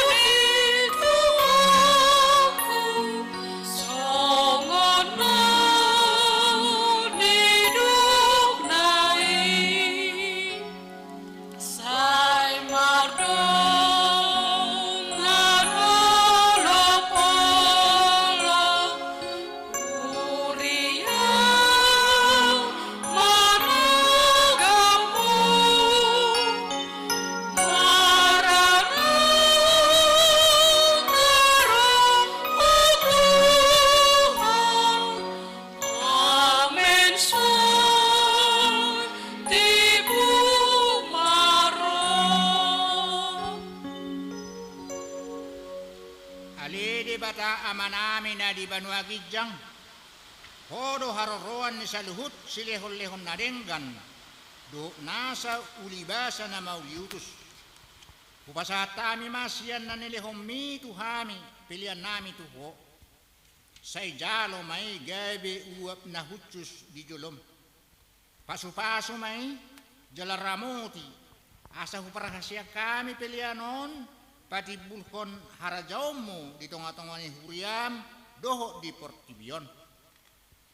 ni Tuhanku, songon na nidokna i. Sai mardongan olopolop huria maragam, mararang na ro, o Tuhan. Amen. Sai tibu ma ro. Ale Debata Amanami na di banua ginjang, Ho do haroroan ni saluhut silehonlehon na denggan dohot nasa ulibasa na mauliutus. Hupasahat hami ma sian na nilehonMi tu hami peleannami tu Ho. Sai jalo ma i gabe uap na hushus di jolom. Pasupasu ma i jala ramoti, asa huparhaseang hami pelean on patimbulhon harajaonMu di tongatonga ni huriaM dohot di portibi on.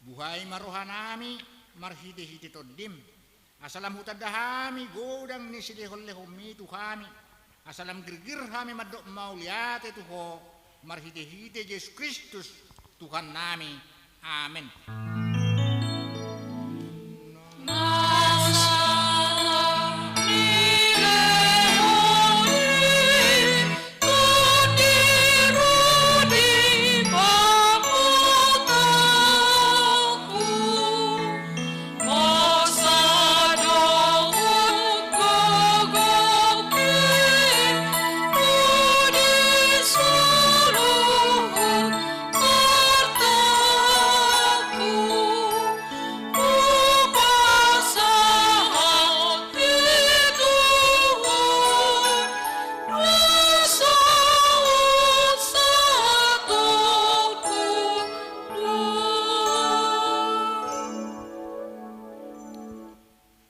Buhai ma rohanami marhitehite TondiM, asa lam hutanda hami godang ni silehonlehonMi tu hami, asa lam girgir hami mandok mauliate tu Ho, marhitehite Jesus Kristus, Tuhannami. Amen.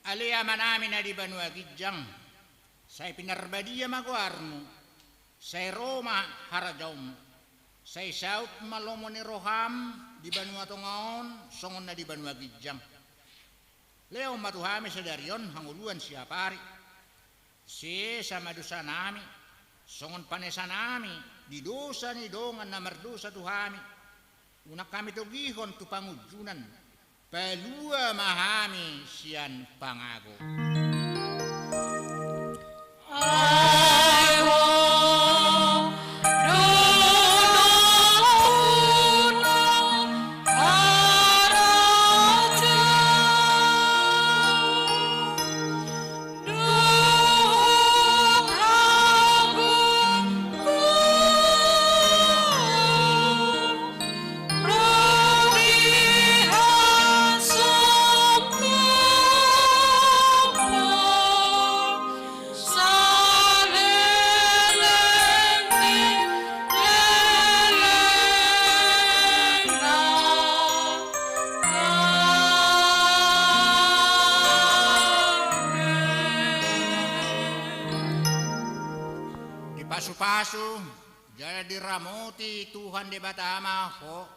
Ale Amanami na di banua ginjang, sai pinarbadia ma goarMu, sai ro ma harajaonMu, sai saut ma lomo ni rohaM di banua tonga on songon na di banua ginjang. Lehon ma tu hami sadari on hangoluan siapari. Sesa ma dosanami, Songon panesanami di dosa ni dongan na mardosa tu hami, unang hami togihon tu pangunjunan, palua ma hami sian pangago. Dipasupasu jala diramoti Tuhan Debata ma ho.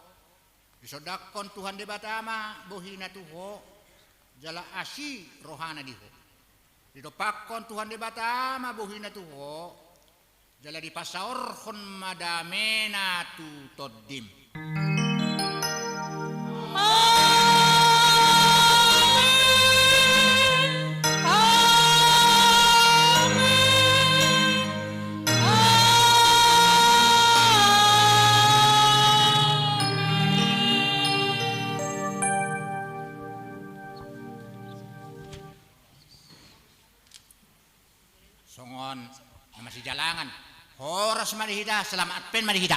Disondangkon Tuhan Debata ma bohina tu ho, jala asi rohana di ho. Didompakkon Tuhan Debata ma bohina tu ho, jala dipasaorhon ma damena tu tondim. Songon na masijalangan, horas ma di hita, selamat Advent ma di hita.